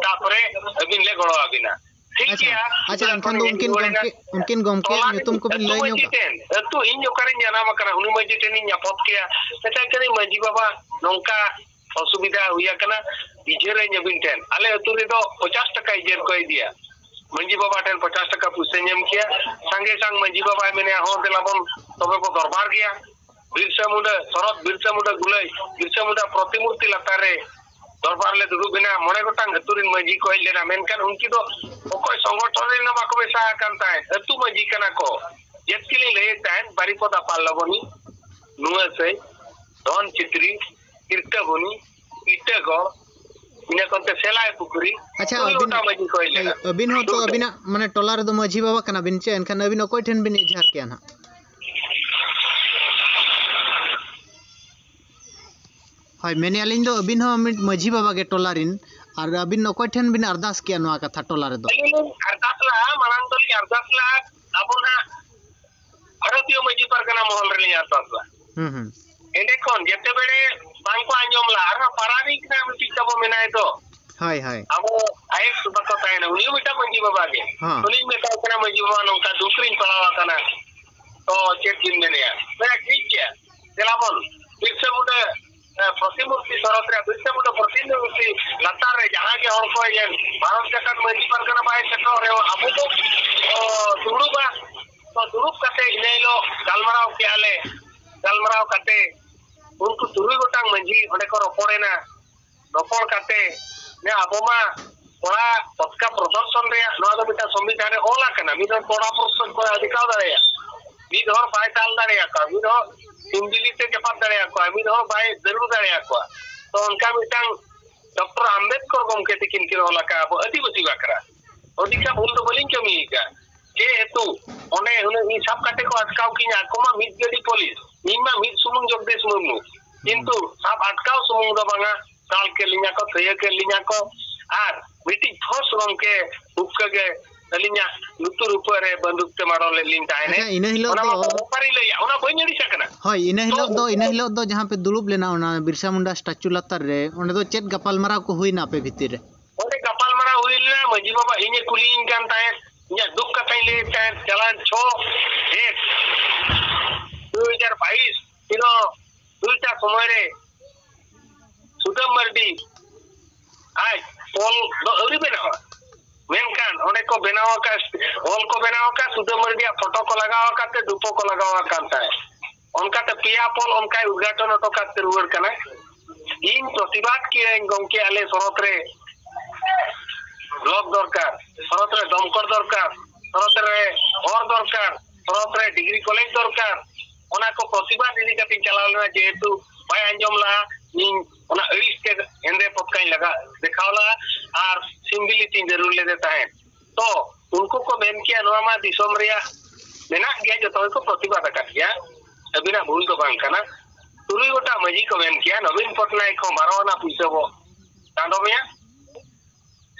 ᱛᱟᱯᱚᱨᱮ ᱟᱹᱵᱤᱱ ᱞᱮ ᱜᱚᱲᱚ ᱟᱵᱤᱱᱟ᱾" ᱴᱷᱤᱠ ᱟᱪᱪᱷᱟ, ᱜᱮᱭᱟ, ᱟᱪᱪᱷᱟ, ᱩᱛᱟᱹᱨᱟ ᱮᱱᱠᱷᱟᱱ ᱠᱷᱚᱱ ᱫᱚ ᱜᱮ ᱩᱱᱠᱤᱱ ᱨᱩᱣᱟᱹᱲ ᱮᱱᱟ᱾ ᱜᱚᱢᱠᱮ, ᱩᱱᱠᱤᱱ ᱜᱚᱢᱠᱮ ᱴᱚᱞᱟ ᱨᱮ ᱧᱩᱛᱩᱢ ᱠᱚᱵᱤᱱ ᱟᱹᱛᱩ ᱞᱟᱹᱭ ᱢᱟᱹᱡᱷᱤ ᱧᱚᱜᱟ? ᱴᱷᱮᱱ, ᱟᱹᱛᱩ ᱤᱧ ᱚᱠᱟᱨᱤᱧ ᱡᱟᱱᱟᱢ ᱟᱠᱟᱱᱟ, ᱩᱱᱤ ᱢᱟᱹᱡᱷᱤ ᱴᱷᱮᱱᱤᱧ ᱧᱟᱯᱚᱛ ᱠᱮᱭᱟ, ᱢᱮᱛᱟᱭ ᱠᱟᱹᱱᱟᱹᱧ, "ᱢᱟᱹᱡᱷᱤ ᱵᱟᱵᱟ, ᱱᱚᱝᱠᱟ ᱚᱥᱩᱵᱤᱫᱷᱟ ᱦᱩᱭ ᱟᱠᱟᱱᱟ, ᱤᱡᱷᱟᱹᱨᱟᱹᱧ ᱟᱹᱵᱤᱱ ᱴᱷᱮᱱ᱾" ᱟᱞᱮ ᱟᱹᱛᱩ ᱨᱮᱫᱚ ᱯᱚᱪᱟᱥ ᱴᱟᱠᱟ ᱤᱡᱷᱟᱹᱨ ᱠᱚ ᱤᱫᱤᱭᱟ᱾ ᱢᱟᱹᱡᱷᱤ ᱵᱟᱵᱟ ᱴᱷᱮᱱ ᱯᱚᱪᱟᱥ ᱴᱟᱠᱟ ᱯᱩᱭᱥᱟᱹᱧ ᱮᱢ ᱠᱮᱭᱟ᱾ ᱥᱟᱸᱜᱮ ᱥᱟᱝ ᱢᱟᱹᱡᱷᱤ ᱵᱟᱵᱟᱭ ᱢᱮᱱᱮᱜᱼᱟ, "ᱦᱚᱸ, ᱫᱮᱞᱟ ᱵᱚᱱ ᱛᱚᱵᱮ ᱵᱚ ᱫᱚᱨᱵᱟᱨ ᱜᱮᱭᱟ᱾ ᱵᱤᱨᱥᱟ ᱢᱩᱱᱰᱟ ᱥᱚᱨᱚᱛ, ᱵᱤᱨᱥᱟ ᱢᱩᱱᱰᱟ ᱜᱩᱞᱟᱹᱭ, ᱵᱤᱨᱥᱟ ᱢᱩᱱᱰᱟ ᱯᱨᱚᱛᱤᱢᱩᱨᱛᱤ ᱞᱟᱛᱟᱨ ᱨᱮ ᱫᱚᱨᱵᱟᱨ ᱞᱮ ᱫᱩᱲᱩᱵ ᱮᱱᱟ᱾" ᱢᱚᱬᱮ ᱜᱚᱴᱟᱝ ᱟᱹᱛᱩ ᱨᱮᱱ ᱢᱟᱹᱡᱷᱤ ᱠᱚ ᱦᱮᱡ ᱞᱮᱱᱟ, ᱢᱮᱱᱠᱷᱟᱱ ᱩᱱᱠᱤ ᱫᱚ ᱚᱠᱚᱭ ᱥᱚᱝᱜᱚᱴᱷᱚᱱ ᱨᱮᱱ ᱦᱚᱸ ᱵᱟᱠᱚ ᱢᱮᱥᱟ ᱟᱠᱟᱱ ᱛᱟᱦᱮᱸᱫ, ᱟᱹᱛᱩ ᱢᱟᱹᱡᱷᱤ ᱠᱟᱱᱟ ᱠᱚ᱾ ᱡᱮᱛᱠᱤ ᱞᱤᱧ ᱞᱟᱹᱭᱮᱫ ᱛᱟᱦᱮᱸᱫ, ᱵᱟᱨᱤᱯᱚᱫᱟ ᱯᱟᱞᱞᱚᱵᱚᱱᱤ, ᱱᱩᱣᱟᱹᱥᱟᱹᱭ, ᱫᱷᱚᱱ ᱪᱤᱛᱨᱤ, ᱠᱤᱨᱛᱟᱹᱵᱚᱱᱤ, ᱤᱴᱟᱹᱜᱚᱲ, ᱤᱱᱟᱹ ᱠᱚᱛᱮ ᱥᱮᱞᱟᱭ ᱯᱩᱠᱷᱨᱤ, ᱟᱪᱪᱷᱟ, ᱛᱩᱨᱩᱭ ᱟᱹᱵᱤᱱ, ᱜᱚᱴᱟᱝ ᱢᱟᱹᱡᱷᱤ ᱠᱚ ᱦᱮᱡ ᱦᱳᱭ, ᱞᱮᱱᱟ᱾ ᱟᱹᱵᱤᱱ ᱦᱚᱸ ᱛᱚ ᱟᱹᱵᱤᱱᱟᱜ ᱢᱟᱱᱮ ᱴᱚᱞᱟ ᱨᱮᱫᱚ ᱢᱟᱹᱡᱷᱤ ᱵᱟᱵᱟ ᱠᱟᱱᱟ ᱵᱤᱱ ᱪᱮ? ᱮᱱᱠᱷᱟᱱ ᱟᱹᱵᱤᱱ ᱚᱠᱚᱭ ᱴᱷᱮᱱ ᱵᱤᱱ ᱮᱡᱷᱟᱨ ᱠᱮᱭᱟ ᱱᱟᱦᱟᱜ? ᱦᱳᱭ, ᱢᱮᱱᱮᱜᱼᱟ ᱞᱤᱧ ᱫᱚ ᱟᱹᱵᱤᱱ ᱦᱚᱸ ᱢᱤᱫ ᱢᱟᱹᱡᱷᱤ ᱵᱟᱵᱟ ᱜᱮ ᱴᱚᱞᱟ ᱨᱤᱱ, ᱟᱨ ᱟᱹᱵᱤᱱ ᱚᱠᱚᱭ ᱴᱷᱮᱱ ᱵᱤᱱ ᱟᱨᱫᱟᱥ ᱠᱮᱭᱟ ᱱᱚᱣᱟ ᱠᱟᱛᱷᱟ ᱴᱚᱞᱟ ᱨᱮᱫᱚ? ᱟᱹᱞᱤᱧ ᱞᱤᱧ ᱟᱨᱫᱟᱥ ᱞᱟᱜᱼᱟ, ᱢᱟᱲᱟᱝ ᱫᱚᱞᱤᱧ ᱟᱨᱫᱟᱥ ᱞᱟᱜᱼᱟ, ᱟᱵᱚ ᱱᱟᱜ ᱵᱷᱟᱨᱚᱛᱤᱭᱚ ᱢᱟᱹᱡᱷᱤ ᱯᱟᱨᱜᱟᱱᱟ ᱢᱚᱦᱚᱞ ᱨᱮᱞᱤᱧ ᱟᱨᱫᱟᱥ ᱞᱟᱜᱼᱟ᱾ ᱦᱩᱸ, ᱦᱩᱸ᱾ ᱮᱸᱰᱮ ᱠᱷᱚᱱ ᱡᱮᱛᱮ ᱵᱮᱲᱮ ᱵᱟᱝ ᱠᱚ ᱟᱸᱡᱚᱢ ᱞᱟᱜᱼᱟ, ᱟᱨᱦᱚᱸ ᱯᱟᱨᱟᱱᱤᱠ ᱱᱟᱜ ᱢᱤᱫᱴᱤᱡ ᱛᱟᱵᱚ ᱢᱮᱱᱟᱭ ᱫᱚ, ᱦᱳᱭ, ᱦᱳᱭ᱾ ᱟᱵᱚ ᱟᱭᱮᱠᱥ ᱵᱟᱠᱚ ᱛᱟᱦᱮᱱᱟ, ᱩᱱᱤ ᱦᱚᱸ ᱢᱤᱫᱴᱟᱝ ᱢᱟᱹᱡᱷᱤ ᱵᱟᱵᱟ ᱜᱮ᱾ ᱦᱚᱸ᱾ ᱩᱱᱤᱧ ᱢᱮᱛᱟᱭ ᱠᱟᱱᱟ, "ᱢᱟᱹᱡᱷᱤ ᱵᱟᱵᱟ, ᱱᱚᱝᱠᱟ ᱫᱩᱠ ᱨᱤᱧ ᱯᱟᱲᱟᱣ ᱟᱠᱟᱱᱟ, ᱛᱚ ᱪᱮᱫ ᱵᱤᱱ ᱢᱮᱱᱮᱜᱼᱟ?" ᱢᱮᱱᱟ, "ᱴᱷᱤᱠ ᱜᱮᱭᱟ, ᱫᱮᱞᱟ ᱵᱚᱱ ᱵᱤᱨᱥᱟ ᱢᱩᱱᱰᱟ, ᱮ, ᱯᱨᱚᱛᱤᱢᱩᱨᱛᱤ ᱥᱚᱨᱚᱛ ᱨᱮ ᱵᱤᱨᱥᱟ ᱢᱩᱱᱰᱟ ᱯᱨᱚᱛᱤᱢᱩᱨᱛᱤ ᱞᱟᱛᱟᱨ ᱨᱮ ᱡᱟᱦᱟᱸ ᱜᱮ ᱦᱚᱲ ᱠᱚ ᱦᱮᱡ ᱞᱮᱱ, ᱵᱷᱟᱨᱚᱛ ᱡᱟᱠᱟᱛ ᱢᱟᱹᱡᱷᱤ ᱯᱟᱨᱜᱟᱱᱟ ᱵᱟᱭ ᱥᱮᱴᱮᱨᱚᱜ ᱨᱮᱦᱚᱸ ᱟᱵᱚ ᱵᱚ, ᱚ, ᱫᱩᱲᱩᱵᱟ᱾" ᱛᱚ ᱫᱩᱲᱩᱵ ᱠᱟᱛᱮ ᱤᱱᱟᱹ ᱦᱤᱞᱳᱜ ᱜᱟᱞᱢᱟᱨᱟᱣ ᱠᱮᱜᱼᱟ ᱞᱮ᱾ ᱜᱟᱞᱢᱟᱨᱟᱣ ᱠᱟᱛᱮ ᱩᱱᱠᱩ ᱛᱩᱨᱩᱭ ᱜᱚᱴᱟᱝ ᱢᱟᱹᱡᱷᱤ ᱚᱸᱰᱮ ᱠᱚ ᱨᱚᱯᱚᱲᱮᱱᱟ᱾ ᱨᱚᱯᱚᱲ ᱠᱟᱛᱮ ᱡᱮ ᱟᱵᱚ ᱢᱟ ᱚᱲᱟᱜ ᱯᱚᱛᱠᱟ ᱯᱨᱚᱫᱚᱨᱥᱚᱱ ᱨᱮᱭᱟᱜ ᱱᱚᱣᱟ ᱫᱚ ᱢᱤᱫᱴᱟᱝ ᱥᱚᱝᱵᱤᱫᱷᱟᱱ ᱨᱮ ᱚᱞ ᱟᱠᱟᱱᱟ, ᱢᱤᱫ ᱦᱚᱲ ᱯᱚᱲᱟ ᱯᱨᱚᱫᱚᱨᱥᱚᱱ ᱠᱚ ᱚᱫᱷᱤᱠᱟᱨ ᱫᱟᱲᱮᱭᱟᱜᱼᱟ, ᱢᱤᱫ ᱦᱚᱲ ᱵᱟᱭ ᱫᱟᱞ ᱫᱟᱲᱮᱭᱟᱠᱚᱣᱟ, ᱢᱤᱫ ᱦᱚᱲ ᱥᱤᱢᱵᱤᱞᱤ ᱛᱮ ᱪᱟᱯᱟᱫ ᱫᱟᱲᱮᱭᱟᱠᱚᱣᱟ, ᱢᱤᱫ ᱦᱚᱲ ᱵᱟᱭ ᱫᱟᱹᱨᱩᱲ ᱫᱟᱲᱮᱭᱟᱠᱚᱣᱟ᱾ ᱛᱚ ᱚᱱᱠᱟ ᱢᱤᱫᱴᱟᱝ ᱰᱚᱠᱴᱚᱨ ᱟᱢᱵᱮᱫᱠᱚᱨ ᱜᱚᱢᱠᱮ ᱛᱤᱠᱤᱱ ᱠᱤᱱ ᱚᱞ ᱟᱠᱟᱫᱼᱟ ᱟᱵᱚ ᱟᱹᱫᱤᱵᱟᱹᱥᱤ ᱵᱟᱠᱷᱨᱟ᱾ ᱚᱫᱷᱤᱠᱟᱨ ᱵᱷᱩᱞ ᱫᱚ ᱵᱟᱹᱞᱤᱧ ᱠᱟᱹᱢᱤ ᱟᱠᱟᱫᱼᱟ᱾ ᱡᱮᱦᱮᱛᱩ ᱚᱸᱰᱮ ᱦᱩᱱᱟᱹᱝ ᱤᱧ ᱥᱟᱵ ᱠᱟᱛᱮ ᱠᱚ ᱟᱴᱠᱟᱣ ᱠᱤᱧᱟ, ᱟᱠᱚ ᱢᱟ ᱢᱤᱫ ᱜᱟᱹᱰᱤ ᱯᱩᱞᱤᱥ, ᱤᱧ ᱢᱟ ᱢᱤᱫ ᱥᱩᱢᱩᱝ ᱡᱚᱜᱽᱫᱤᱥ ᱢᱩᱨᱢᱩ, ᱠᱤᱱᱛᱩ ᱥᱟᱵ ᱟᱴᱠᱟᱣ ᱥᱩᱢᱩᱝ ᱫᱚ ᱵᱟᱝᱟ, ᱫᱟᱞ ᱠᱮᱫ ᱞᱤᱧᱟ ᱠᱚ, ᱛᱷᱟᱹᱭᱟᱹ ᱠᱮᱫ ᱞᱤᱧᱟ ᱠᱚ, ᱟᱨ ᱢᱤᱫᱴᱤᱡ ᱯᱷᱳᱨᱥ ᱜᱚᱢᱠᱮ ᱦᱩᱠᱠᱟᱹ ᱜᱮ ᱟᱹᱞᱤᱧᱟᱜ ᱞᱩᱛᱩᱨ ᱩᱯᱟᱹᱨ ᱨᱮ ᱵᱟᱱᱫᱩᱠ ᱛᱮ ᱢᱟᱲᱚ ᱞᱮᱫ ᱞᱤᱧ ᱛᱟᱦᱮᱱᱮ᱾ ᱟᱪᱪᱷᱟ, ᱤᱱᱟᱹ ᱦᱤᱞᱳᱜ ᱚᱱᱟ ᱫᱚ ᱢᱟ ᱵᱟᱵᱟᱨᱤᱧ ᱞᱟᱹᱭᱟ, ᱚᱱᱟ ᱵᱟᱹᱧ ᱟᱹᱲᱤᱥ ᱟᱠᱟᱱᱟ᱾ ᱦᱳᱭ, ᱤᱱᱟᱹ ᱛᱚ ᱦᱤᱞᱳᱜ ᱫᱚ, ᱤᱱᱟᱹ ᱦᱤᱞᱳᱜ ᱫᱚ ᱡᱟᱦᱟᱸ ᱯᱮ ᱫᱩᱲᱩᱵ ᱞᱮᱱᱟ ᱚᱱᱟ ᱵᱤᱨᱥᱟ ᱢᱩᱱᱰᱟ ᱥᱴᱟᱪᱩ ᱞᱟᱛᱟᱨ ᱨᱮ, ᱚᱸᱰᱮ ᱫᱚ ᱪᱮᱫ ᱜᱟᱯᱟᱞᱢᱟᱨᱟᱣ ᱠᱚ ᱦᱩᱭᱱᱟ ᱟᱯᱮ ᱵᱷᱤᱛᱤᱨ ᱨᱮ? ᱚᱸᱰᱮ ᱜᱟᱯᱟᱞᱢᱟᱨᱟᱣ ᱦᱩᱭ ᱞᱮᱱᱟ, ᱢᱟᱹᱡᱷᱤ ᱵᱟᱵᱟ ᱤᱧᱮ ᱠᱩᱞᱤᱭᱤᱧ ᱠᱟᱱ ᱛᱟᱦᱮᱸᱫ, ᱤᱧᱟᱹᱜ ᱫᱩᱠ ᱠᱟᱛᱷᱟᱧ ᱞᱟᱹᱭᱮᱫ ᱛᱟᱦᱮᱸᱫ, ᱪᱟᱞᱟᱣᱮᱱ ᱪᱷᱚ ᱮᱠ ᱫᱩ ᱦᱟᱡᱟᱨ ᱵᱟᱭᱤᱥ ᱫᱤᱱᱚ ᱫᱩᱭᱴᱟ ᱥᱚᱢᱚᱭ ᱨᱮ ᱥᱩᱫᱟᱹᱢ ᱢᱟᱨᱰᱤ ᱟᱡ ᱚᱞ ᱫᱚ ᱟᱹᱣᱨᱤ ᱵᱮᱱᱟᱣᱟ, ᱢᱮᱱᱠᱷᱟᱱ ᱚᱸᱰᱮ ᱠᱚ ᱵᱮᱱᱟᱣ ᱟᱠᱟᱫ, ᱚᱞ ᱠᱚ ᱵᱮᱱᱟᱣ ᱟᱠᱟᱫ, ᱥᱩᱫᱟᱹᱢ ᱢᱟᱨᱰᱤᱭᱟᱜ ᱯᱷᱳᱴᱳ ᱠᱚ ᱞᱟᱜᱟᱣ ᱟᱠᱟᱫ ᱛᱮ ᱫᱷᱩᱯᱚ ᱠᱚ ᱞᱟᱜᱟᱣ ᱟᱠᱟᱫ ᱛᱟᱦᱮᱸᱫ᱾ ᱚᱱᱠᱟᱛᱮ ᱯᱮᱭᱟ ᱯᱚᱞ ᱚᱱᱠᱟᱭ ᱩᱫᱽᱜᱷᱟᱴᱚᱱ ᱦᱚᱴᱚ ᱠᱟᱛᱮ ᱨᱩᱣᱟᱹᱲ ᱠᱟᱱᱟᱭ᱾ ᱤᱧ ᱯᱨᱚᱛᱤᱵᱟᱫ ᱠᱤᱭᱟᱹᱧ ᱜᱚᱢᱠᱮ, ᱟᱞᱮ ᱥᱚᱨᱚᱛ ᱨᱮ ᱵᱞᱚᱠ ᱫᱚᱨᱠᱟᱨ, ᱥᱚᱨᱚᱛ ᱨᱮ ᱫᱚᱢᱠᱚᱞ ᱫᱚᱨᱠᱟᱨ, ᱥᱚᱨᱚᱛ ᱨᱮ ᱦᱚᱨ ᱫᱚᱨᱠᱟᱨ, ᱥᱚᱨᱚᱛ ᱨᱮ ᱰᱤᱜᱽᱨᱤ ᱠᱚᱞᱮᱡᱽ ᱫᱚᱨᱠᱟᱨ᱾ ᱚᱱᱟ ᱠᱚ ᱯᱨᱚᱛᱤᱵᱟᱫ ᱤᱫᱤ ᱠᱟᱛᱮᱧ ᱪᱟᱞᱟᱣ ᱞᱮᱱᱟ, ᱡᱮᱦᱮᱛᱩ ᱵᱟᱭ ᱟᱸᱡᱚᱢ ᱞᱟᱜᱼᱟ᱾ ᱤᱧ ᱚᱱᱟ ᱟᱹᱲᱤᱥ ᱛᱮ ᱦᱮᱸᱫᱮ ᱯᱚᱛᱠᱟᱧ ᱞᱟᱜᱟ ᱫᱮᱠᱷᱟᱣ ᱞᱟᱜᱼᱟ ᱟᱨ ᱥᱤᱢᱵᱤᱞᱤ ᱛᱤᱧ ᱡᱟᱹᱨᱩᱲ ᱞᱮᱫᱮ ᱛᱟᱦᱮᱸᱫ᱾ ᱛᱚ ᱩᱱᱠᱩ ᱠᱚ ᱢᱮᱱ ᱠᱮᱭᱟ, ᱱᱚᱣᱟ ᱢᱟ ᱫᱤᱥᱚᱢ ᱨᱮᱭᱟᱜ ᱢᱮᱱᱟᱜ ᱜᱮᱭᱟ, ᱡᱚᱛᱚ ᱜᱮᱠᱚ ᱯᱨᱚᱛᱤᱵᱟᱫ ᱟᱠᱟᱫ ᱜᱮᱭᱟ, ᱟᱹᱵᱤᱱᱟᱜ ᱵᱷᱩᱞ ᱫᱚ ᱵᱟᱝ ᱠᱟᱱᱟ᱾ ᱛᱩᱨᱩᱭ ᱜᱚᱴᱟᱝ ᱢᱟᱹᱡᱷᱤ ᱠᱚ ᱢᱮᱱ ᱠᱮᱭᱟ, ᱱᱚᱵᱤᱱ ᱯᱚᱴᱱᱟᱭᱮᱠ ᱦᱚᱸ ᱵᱟᱨᱚ ᱟᱱᱟ ᱯᱩᱭᱥᱟᱹ ᱵᱚ ᱰᱟᱸᱰᱚᱢᱮᱭᱟ,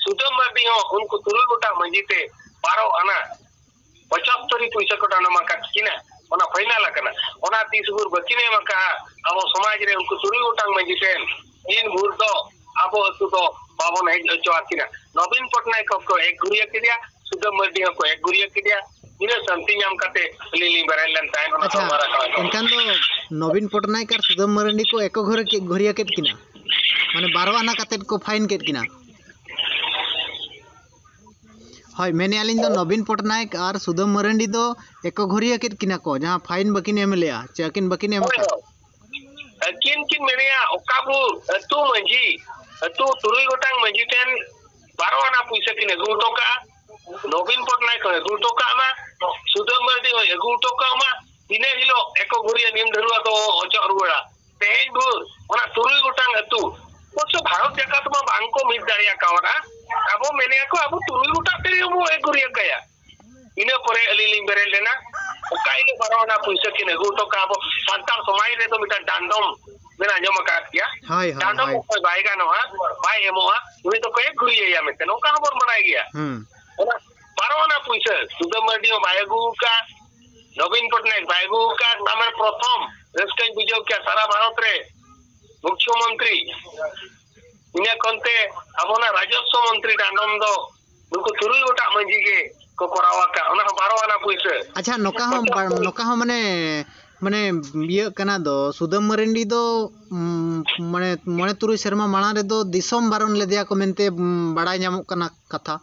ᱥᱩᱫᱟᱹᱢ ᱢᱟᱨᱰᱤ ᱦᱚᱸ ᱩᱱᱠᱩ ᱛᱩᱨᱩᱭ ᱜᱚᱴᱟᱝ ᱢᱟᱹᱡᱷᱤ ᱛᱮ ᱵᱟᱨᱚ ᱟᱱᱟ ᱯᱚᱸᱪᱟᱛᱛᱳᱨᱤ ᱯᱩᱭᱥᱟᱹ ᱠᱚ ᱰᱟᱸᱰᱚᱢ ᱟᱠᱟᱫ ᱠᱤᱱᱟ, ᱚᱱᱟ ᱯᱷᱟᱭᱱᱟᱞ ᱟᱠᱟᱱᱟ᱾ ᱚᱱᱟ ᱛᱤᱥ ᱵᱷᱳᱨ ᱵᱟᱹᱠᱤᱱ ᱮᱢ ᱟᱠᱟᱫᱼᱟ, ᱟᱵᱚ ᱥᱚᱢᱟᱡᱽ ᱨᱮ ᱩᱱᱠᱩ ᱛᱩᱨᱩᱭ ᱜᱚᱴᱟᱝ ᱢᱟᱹᱡᱷᱤ ᱴᱷᱮᱱ ᱫᱤᱱ ᱵᱷᱳᱨ ᱫᱚ ᱟᱵᱚ ᱟᱹᱛᱩ ᱫᱚ ᱵᱟᱵᱚᱱ ᱦᱮᱡ ᱦᱚᱪᱚ ᱟᱹᱠᱤᱱᱟ᱾ ᱱᱚᱵᱤᱱ ᱯᱚᱴᱱᱟᱭᱮᱠ ᱦᱚᱸᱠᱚ ᱮᱠ ᱜᱷᱩᱨᱤᱭᱟᱹ ᱠᱮᱫᱮᱭᱟ, ᱥᱩᱫᱟᱹᱢ ᱢᱟᱹᱨᱰᱤ ᱦᱚᱸᱠᱚ ᱮᱠ ᱜᱷᱩᱨᱤᱭᱟᱹ ᱠᱮᱫᱮᱭᱟ᱾ ᱤᱱᱟᱹ ᱥᱟᱱᱛᱤ ᱧᱟᱢ ᱠᱟᱛᱮ ᱟᱹᱞᱤᱧ ᱞᱤᱧ ᱵᱮᱨᱮᱫ ᱞᱮᱱ ᱛᱟᱦᱮᱸᱫ ᱚᱱᱟ ᱟᱪᱪᱷᱟ, ᱥᱚᱵᱷᱟ ᱨᱟᱠᱟᱵ ᱟᱠᱟᱱᱟ᱾ ᱮᱱᱠᱷᱟᱱ ᱫᱚ ᱱᱚᱵᱤᱱ ᱯᱚᱴᱱᱟᱭᱮᱠ ᱟᱨ ᱥᱩᱫᱟᱹᱢ ᱢᱟᱹᱨᱰᱤ ᱠᱚ ᱮᱠ ᱜᱷᱩᱨᱤᱭᱟᱹ ᱠᱮᱫ, ᱜᱷᱩᱨᱤᱭᱟᱹ ᱠᱮᱫ ᱠᱤᱱᱟ, ᱢᱟᱱᱮ ᱵᱟᱨᱚ ᱟᱱᱟ ᱠᱟᱛᱮᱫ ᱠᱚ ᱯᱷᱟᱭᱤᱱ ᱠᱮᱫ ᱠᱤᱱᱟ᱾ ᱦᱳᱭ, ᱢᱮᱱᱮᱫᱼᱟ ᱞᱤᱧ ᱫᱚ ᱱᱚᱵᱤᱱ ᱯᱚᱴᱱᱟᱭᱮᱠ ᱟᱨ ᱥᱩᱫᱟᱹᱢ ᱢᱟᱨᱟᱱᱰᱤ ᱫᱚ ᱮᱠᱚ ᱜᱷᱩᱨᱤᱭᱟᱹ ᱠᱮᱫ ᱠᱤᱱᱟ ᱠᱚ, ᱡᱟᱦᱟᱸ ᱯᱷᱟᱭᱤᱱ ᱵᱟᱹᱠᱤᱱ ᱮᱢ ᱞᱮᱜᱼᱟ, ᱪᱮ ᱟᱹᱠᱤᱱ ᱵᱟᱹᱠᱤᱱ ᱮᱢ ᱦᱳᱭ, ᱟᱠᱟᱫ? ᱦᱳᱭ᱾ ᱟᱹᱠᱤᱱ ᱠᱤᱱ ᱢᱮᱱᱮᱜᱼᱟ, ᱚᱠᱟ ᱵᱚ ᱟᱹᱛᱩ ᱢᱟᱹᱡᱷᱤ, ᱟᱹᱛᱩ ᱛᱩᱨᱩᱭ ᱜᱚᱴᱟᱝ ᱢᱟᱹᱡᱷᱤ ᱴᱷᱮᱱ ᱵᱟᱨᱚ ᱟᱱᱟ ᱯᱩᱭᱥᱟᱹ ᱠᱤᱱ ᱟᱹᱜᱩ ᱦᱚᱴᱚ ᱠᱟᱜᱼᱟ, ᱱᱚᱵᱤᱱ ᱯᱚᱴᱱᱟᱭᱮᱠ ᱦᱚᱸᱭ ᱟᱹᱜᱩ ᱦᱚᱴᱚ ᱠᱟᱜ ᱢᱟ, ᱥᱩᱫᱟᱹᱢ ᱢᱟᱨᱰᱤ ᱦᱚᱸᱭ ᱟᱹᱜᱩ ᱦᱚᱴᱚ ᱠᱟᱜ ᱢᱟ, ᱤᱱᱟᱹ ᱦᱤᱞᱳᱜ ᱮᱠᱚ ᱜᱷᱩᱨᱤᱭᱟᱹ ᱱᱤᱢ ᱰᱷᱟᱹᱨᱩᱣᱟᱹ ᱫᱚ ᱚᱪᱚᱜ ᱨᱩᱣᱟᱹᱲᱟ᱾ ᱛᱮᱦᱮᱧ ᱵᱷᱳᱨ ᱚᱱᱟ ᱛᱩᱨᱩᱭ ᱜᱚᱴᱟᱝ ᱟᱹᱛᱩ, ᱚᱵᱚᱥᱥᱚ ᱵᱷᱟᱨᱚᱛ ᱡᱟᱠᱟᱛ ᱢᱟ ᱵᱟᱝ ᱠᱚ ᱢᱤᱫ ᱫᱟᱲᱮᱭᱟ ᱠᱟᱣᱫᱟ᱾ ᱟᱵᱚ ᱢᱮᱱᱮᱜᱼᱟ ᱠᱚ, ᱟᱵᱚ ᱛᱩᱨᱩᱭ ᱜᱚᱴᱟᱝ ᱛᱮᱜᱮ ᱵᱚ ᱮᱠ ᱜᱷᱩᱨᱤᱭᱟᱹ ᱠᱟᱭᱟ᱾ ᱤᱱᱟᱹ ᱯᱚᱨᱮ ᱟᱹᱞᱤᱧ ᱞᱤᱧ ᱵᱮᱨᱮᱫ ᱞᱮᱱᱟ᱾ ᱚᱠᱟ ᱦᱤᱞᱳᱜ ᱵᱟᱨᱚ ᱟᱱᱟ ᱯᱩᱭᱥᱟᱹ ᱠᱤᱱ ᱟᱹᱜᱩ ᱦᱚᱴᱚ ᱠᱟᱜᱼᱟ, ᱟᱵᱚ ᱥᱟᱱᱛᱟᱲ ᱥᱚᱢᱟᱡᱽ ᱨᱮᱫᱚ ᱢᱤᱫᱴᱟᱝ ᱰᱟᱸᱰᱚᱢ ᱵᱮᱱ ᱟᱸᱡᱚᱢ ᱟᱠᱟᱫ ᱜᱮᱭᱟ᱾ ᱦᱳᱭ, ᱦᱳᱭ, ᱰᱟᱸᱰᱚᱢ ᱦᱳᱭ᱾ ᱚᱠᱚᱭ ᱵᱟᱭ ᱜᱟᱱᱚᱜᱼᱟ, ᱵᱟᱭ ᱮᱢᱚᱜᱼᱟ, ᱩᱱᱤ ᱫᱚᱠᱚ ᱮᱠ ᱜᱷᱩᱨᱤᱭᱟᱹᱭᱟ ᱢᱮᱱᱛᱮ, ᱱᱚᱝᱠᱟ ᱦᱚᱸᱵᱚᱱ ᱵᱟᱲᱟᱭ ᱜᱮᱭᱟ᱾ ᱦᱩᱸ᱾ ᱚᱱᱟ ᱵᱟᱨᱚ ᱟᱱᱟ ᱯᱩᱭᱥᱟᱹ ᱥᱩᱫᱟᱹᱢ ᱢᱟᱨᱰᱤ ᱦᱚᱸ ᱵᱟᱭ ᱟᱹᱜᱩ ᱟᱠᱟᱫ, ᱱᱚᱵᱤᱱ ᱯᱚᱴᱱᱟᱭᱮᱠ ᱵᱟᱭ ᱟᱹᱜᱩ ᱟᱠᱟᱫ, ᱛᱟᱨᱢᱟᱱᱮ ᱯᱨᱚᱛᱷᱚᱢ ᱨᱟᱹᱥᱠᱟᱹᱧ ᱵᱩᱡᱷᱟᱹᱣ ᱠᱮᱭᱟ ᱥᱟᱨᱟ ᱵᱷᱟᱨᱚᱛ ᱨᱮ ᱢᱩᱠᱷᱭᱚᱢᱚᱱᱛᱨᱤ, ᱤᱱᱟᱹ ᱠᱷᱚᱱᱛᱮ ᱟᱵᱚᱱᱟᱜ ᱨᱟᱡᱚᱥᱥᱚ ᱢᱚᱱᱛᱨᱤ ᱰᱟᱸᱰᱚᱢ ᱫᱚ ᱱᱩᱠᱩ ᱛᱩᱨᱩᱭ ᱜᱚᱴᱟᱝ ᱢᱟᱹᱡᱷᱤ ᱜᱮ ᱠᱚ ᱠᱚᱨᱟᱣ ᱟᱠᱟᱫ, ᱚᱱᱟ ᱦᱚᱸ ᱵᱟᱨᱚ ᱟᱱᱟ ᱯᱩᱭᱥᱟᱹ᱾ ᱟᱪᱪᱷᱟ, ᱱᱚᱝᱠᱟ ᱦᱚᱸ ᱵᱟ-, ᱱᱚᱝᱠᱟ ᱦᱚᱸ ᱢᱟᱱᱮ, ᱢᱟᱱᱮ ᱤᱭᱟᱹᱜ ᱠᱟᱱᱟ ᱫᱚ, ᱥᱩᱫᱟᱹᱢ ᱢᱟᱨᱟᱱᱰᱤ ᱫᱚ, ᱩᱢ, ᱢᱟᱱᱮ ᱢᱚᱬᱮ ᱛᱩᱨᱩᱭ ᱥᱮᱨᱢᱟ ᱢᱟᱲᱟᱝ ᱨᱮᱫᱚ ᱫᱤᱥᱚᱢ ᱵᱟᱨᱚᱱ ᱞᱮᱫᱮᱭᱟ ᱠᱚ ᱢᱮᱱᱛᱮ, ᱩᱢ, ᱵᱟᱲᱟᱭ ᱧᱟᱢᱚᱜ ᱠᱟᱱᱟ ᱠᱟᱛᱷᱟ᱾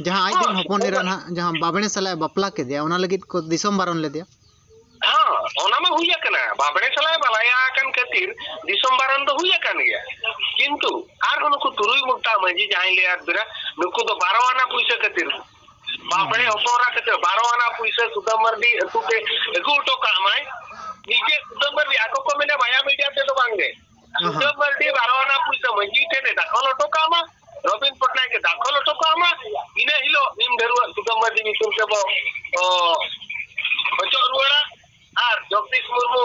ᱡᱟᱦᱟᱸ ᱟᱡ ᱨᱮᱱ ᱦᱚᱸ, ᱦᱚᱯᱚᱱ ᱮᱨᱟ ᱱᱟᱦᱟᱜ, ᱡᱟᱦᱟᱸ ᱵᱟᱵᱽᱲᱮ ᱥᱟᱞᱟᱜ ᱮ ᱵᱟᱯᱞᱟ ᱠᱮᱫᱮᱭᱟ, ᱚᱱᱟ ᱞᱟᱹᱜᱤᱫ ᱠᱚ ᱫᱤᱥᱚᱢ ᱵᱟᱨᱚᱱ ᱞᱮᱫᱮᱭᱟ᱾ ᱦᱮᱸ, ᱚᱱᱟ ᱢᱟ ᱦᱩᱭ ᱟᱠᱟᱱᱟ, ᱵᱟᱵᱽᱲᱮ ᱥᱟᱞᱟᱜ ᱮ ᱵᱟᱞᱟᱭᱟ ᱟᱠᱟᱱ ᱠᱷᱟᱹᱛᱤᱨ ᱫᱤᱥᱚᱢ ᱵᱟᱨᱚᱱ ᱫᱚ ᱦᱩᱭ ᱟᱠᱟᱱ ᱜᱮᱭᱟ᱾ ᱠᱤᱱᱛᱩ ᱟᱨᱦᱚᱸ ᱱᱩᱠᱩ ᱛᱩᱨᱩᱭ ᱜᱚᱴᱟᱝ ᱢᱟᱹᱡᱷᱤ ᱡᱟᱦᱟᱸᱭ ᱞᱟᱹᱭᱟᱫ ᱵᱮᱱᱟ, ᱱᱩᱠᱩ ᱫᱚ ᱵᱟᱨᱚ ᱟᱱᱟ ᱯᱩᱭᱥᱟᱹ ᱠᱷᱟᱹᱛᱤᱨ, ᱵᱟᱵᱽᱲᱮ ᱦᱚᱯᱚᱱ ᱮᱨᱟ ᱠᱷᱟᱹᱛᱤᱨ ᱵᱟᱨᱚ ᱟᱱᱟ ᱯᱩᱭᱥᱟᱹ ᱥᱩᱫᱟᱹᱢ ᱢᱟᱨᱰᱤ ᱟᱹᱛᱩ ᱛᱮ ᱟᱹᱜᱩ ᱦᱚᱴᱚ ᱠᱟᱜ ᱢᱟᱭ᱾ ᱱᱤᱡᱮ ᱥᱩᱫᱟᱹᱢ ᱢᱟᱨᱰᱤ, ᱟᱠᱚ ᱠᱚ ᱢᱮᱱᱟ ᱵᱟᱭᱟ ᱢᱤᱰᱤᱭᱟ ᱛᱮᱫᱚ ᱵᱟᱝ ᱜᱮ᱾ ᱟᱦᱟ᱾ ᱥᱩᱫᱟᱹᱢ ᱢᱟᱨᱰᱤ ᱵᱟᱨᱚ ᱟᱱᱟ ᱯᱩᱭᱥᱟᱹ ᱢᱟᱹᱡᱷᱤ ᱴᱷᱮᱱ ᱮ ᱫᱟᱠᱷᱚᱞ ᱦᱚᱴᱚ ᱠᱟᱜ ᱢᱟ, ᱱᱚᱵᱤᱱ ᱯᱚᱴᱱᱟᱭᱮᱠ ᱮ ᱫᱟᱠᱷᱚᱞ ᱦᱚᱴᱚ ᱠᱟᱜ ᱢᱟ, ᱤᱱᱟᱹ ᱦᱤᱞᱳᱜ ᱱᱤᱢ ᱰᱷᱟᱹᱨᱣᱟᱹᱜ ᱥᱩᱫᱟᱹᱢ ᱢᱟᱨᱰᱤ ᱧᱩᱛᱩᱢ ᱛᱮᱵᱚ, ᱚ, ᱚᱪᱚᱜ ᱨᱩᱣᱟᱹᱲᱟ᱾ ᱟᱨ ᱡᱚᱜᱽᱫᱤᱥ ᱢᱩᱨᱢᱩ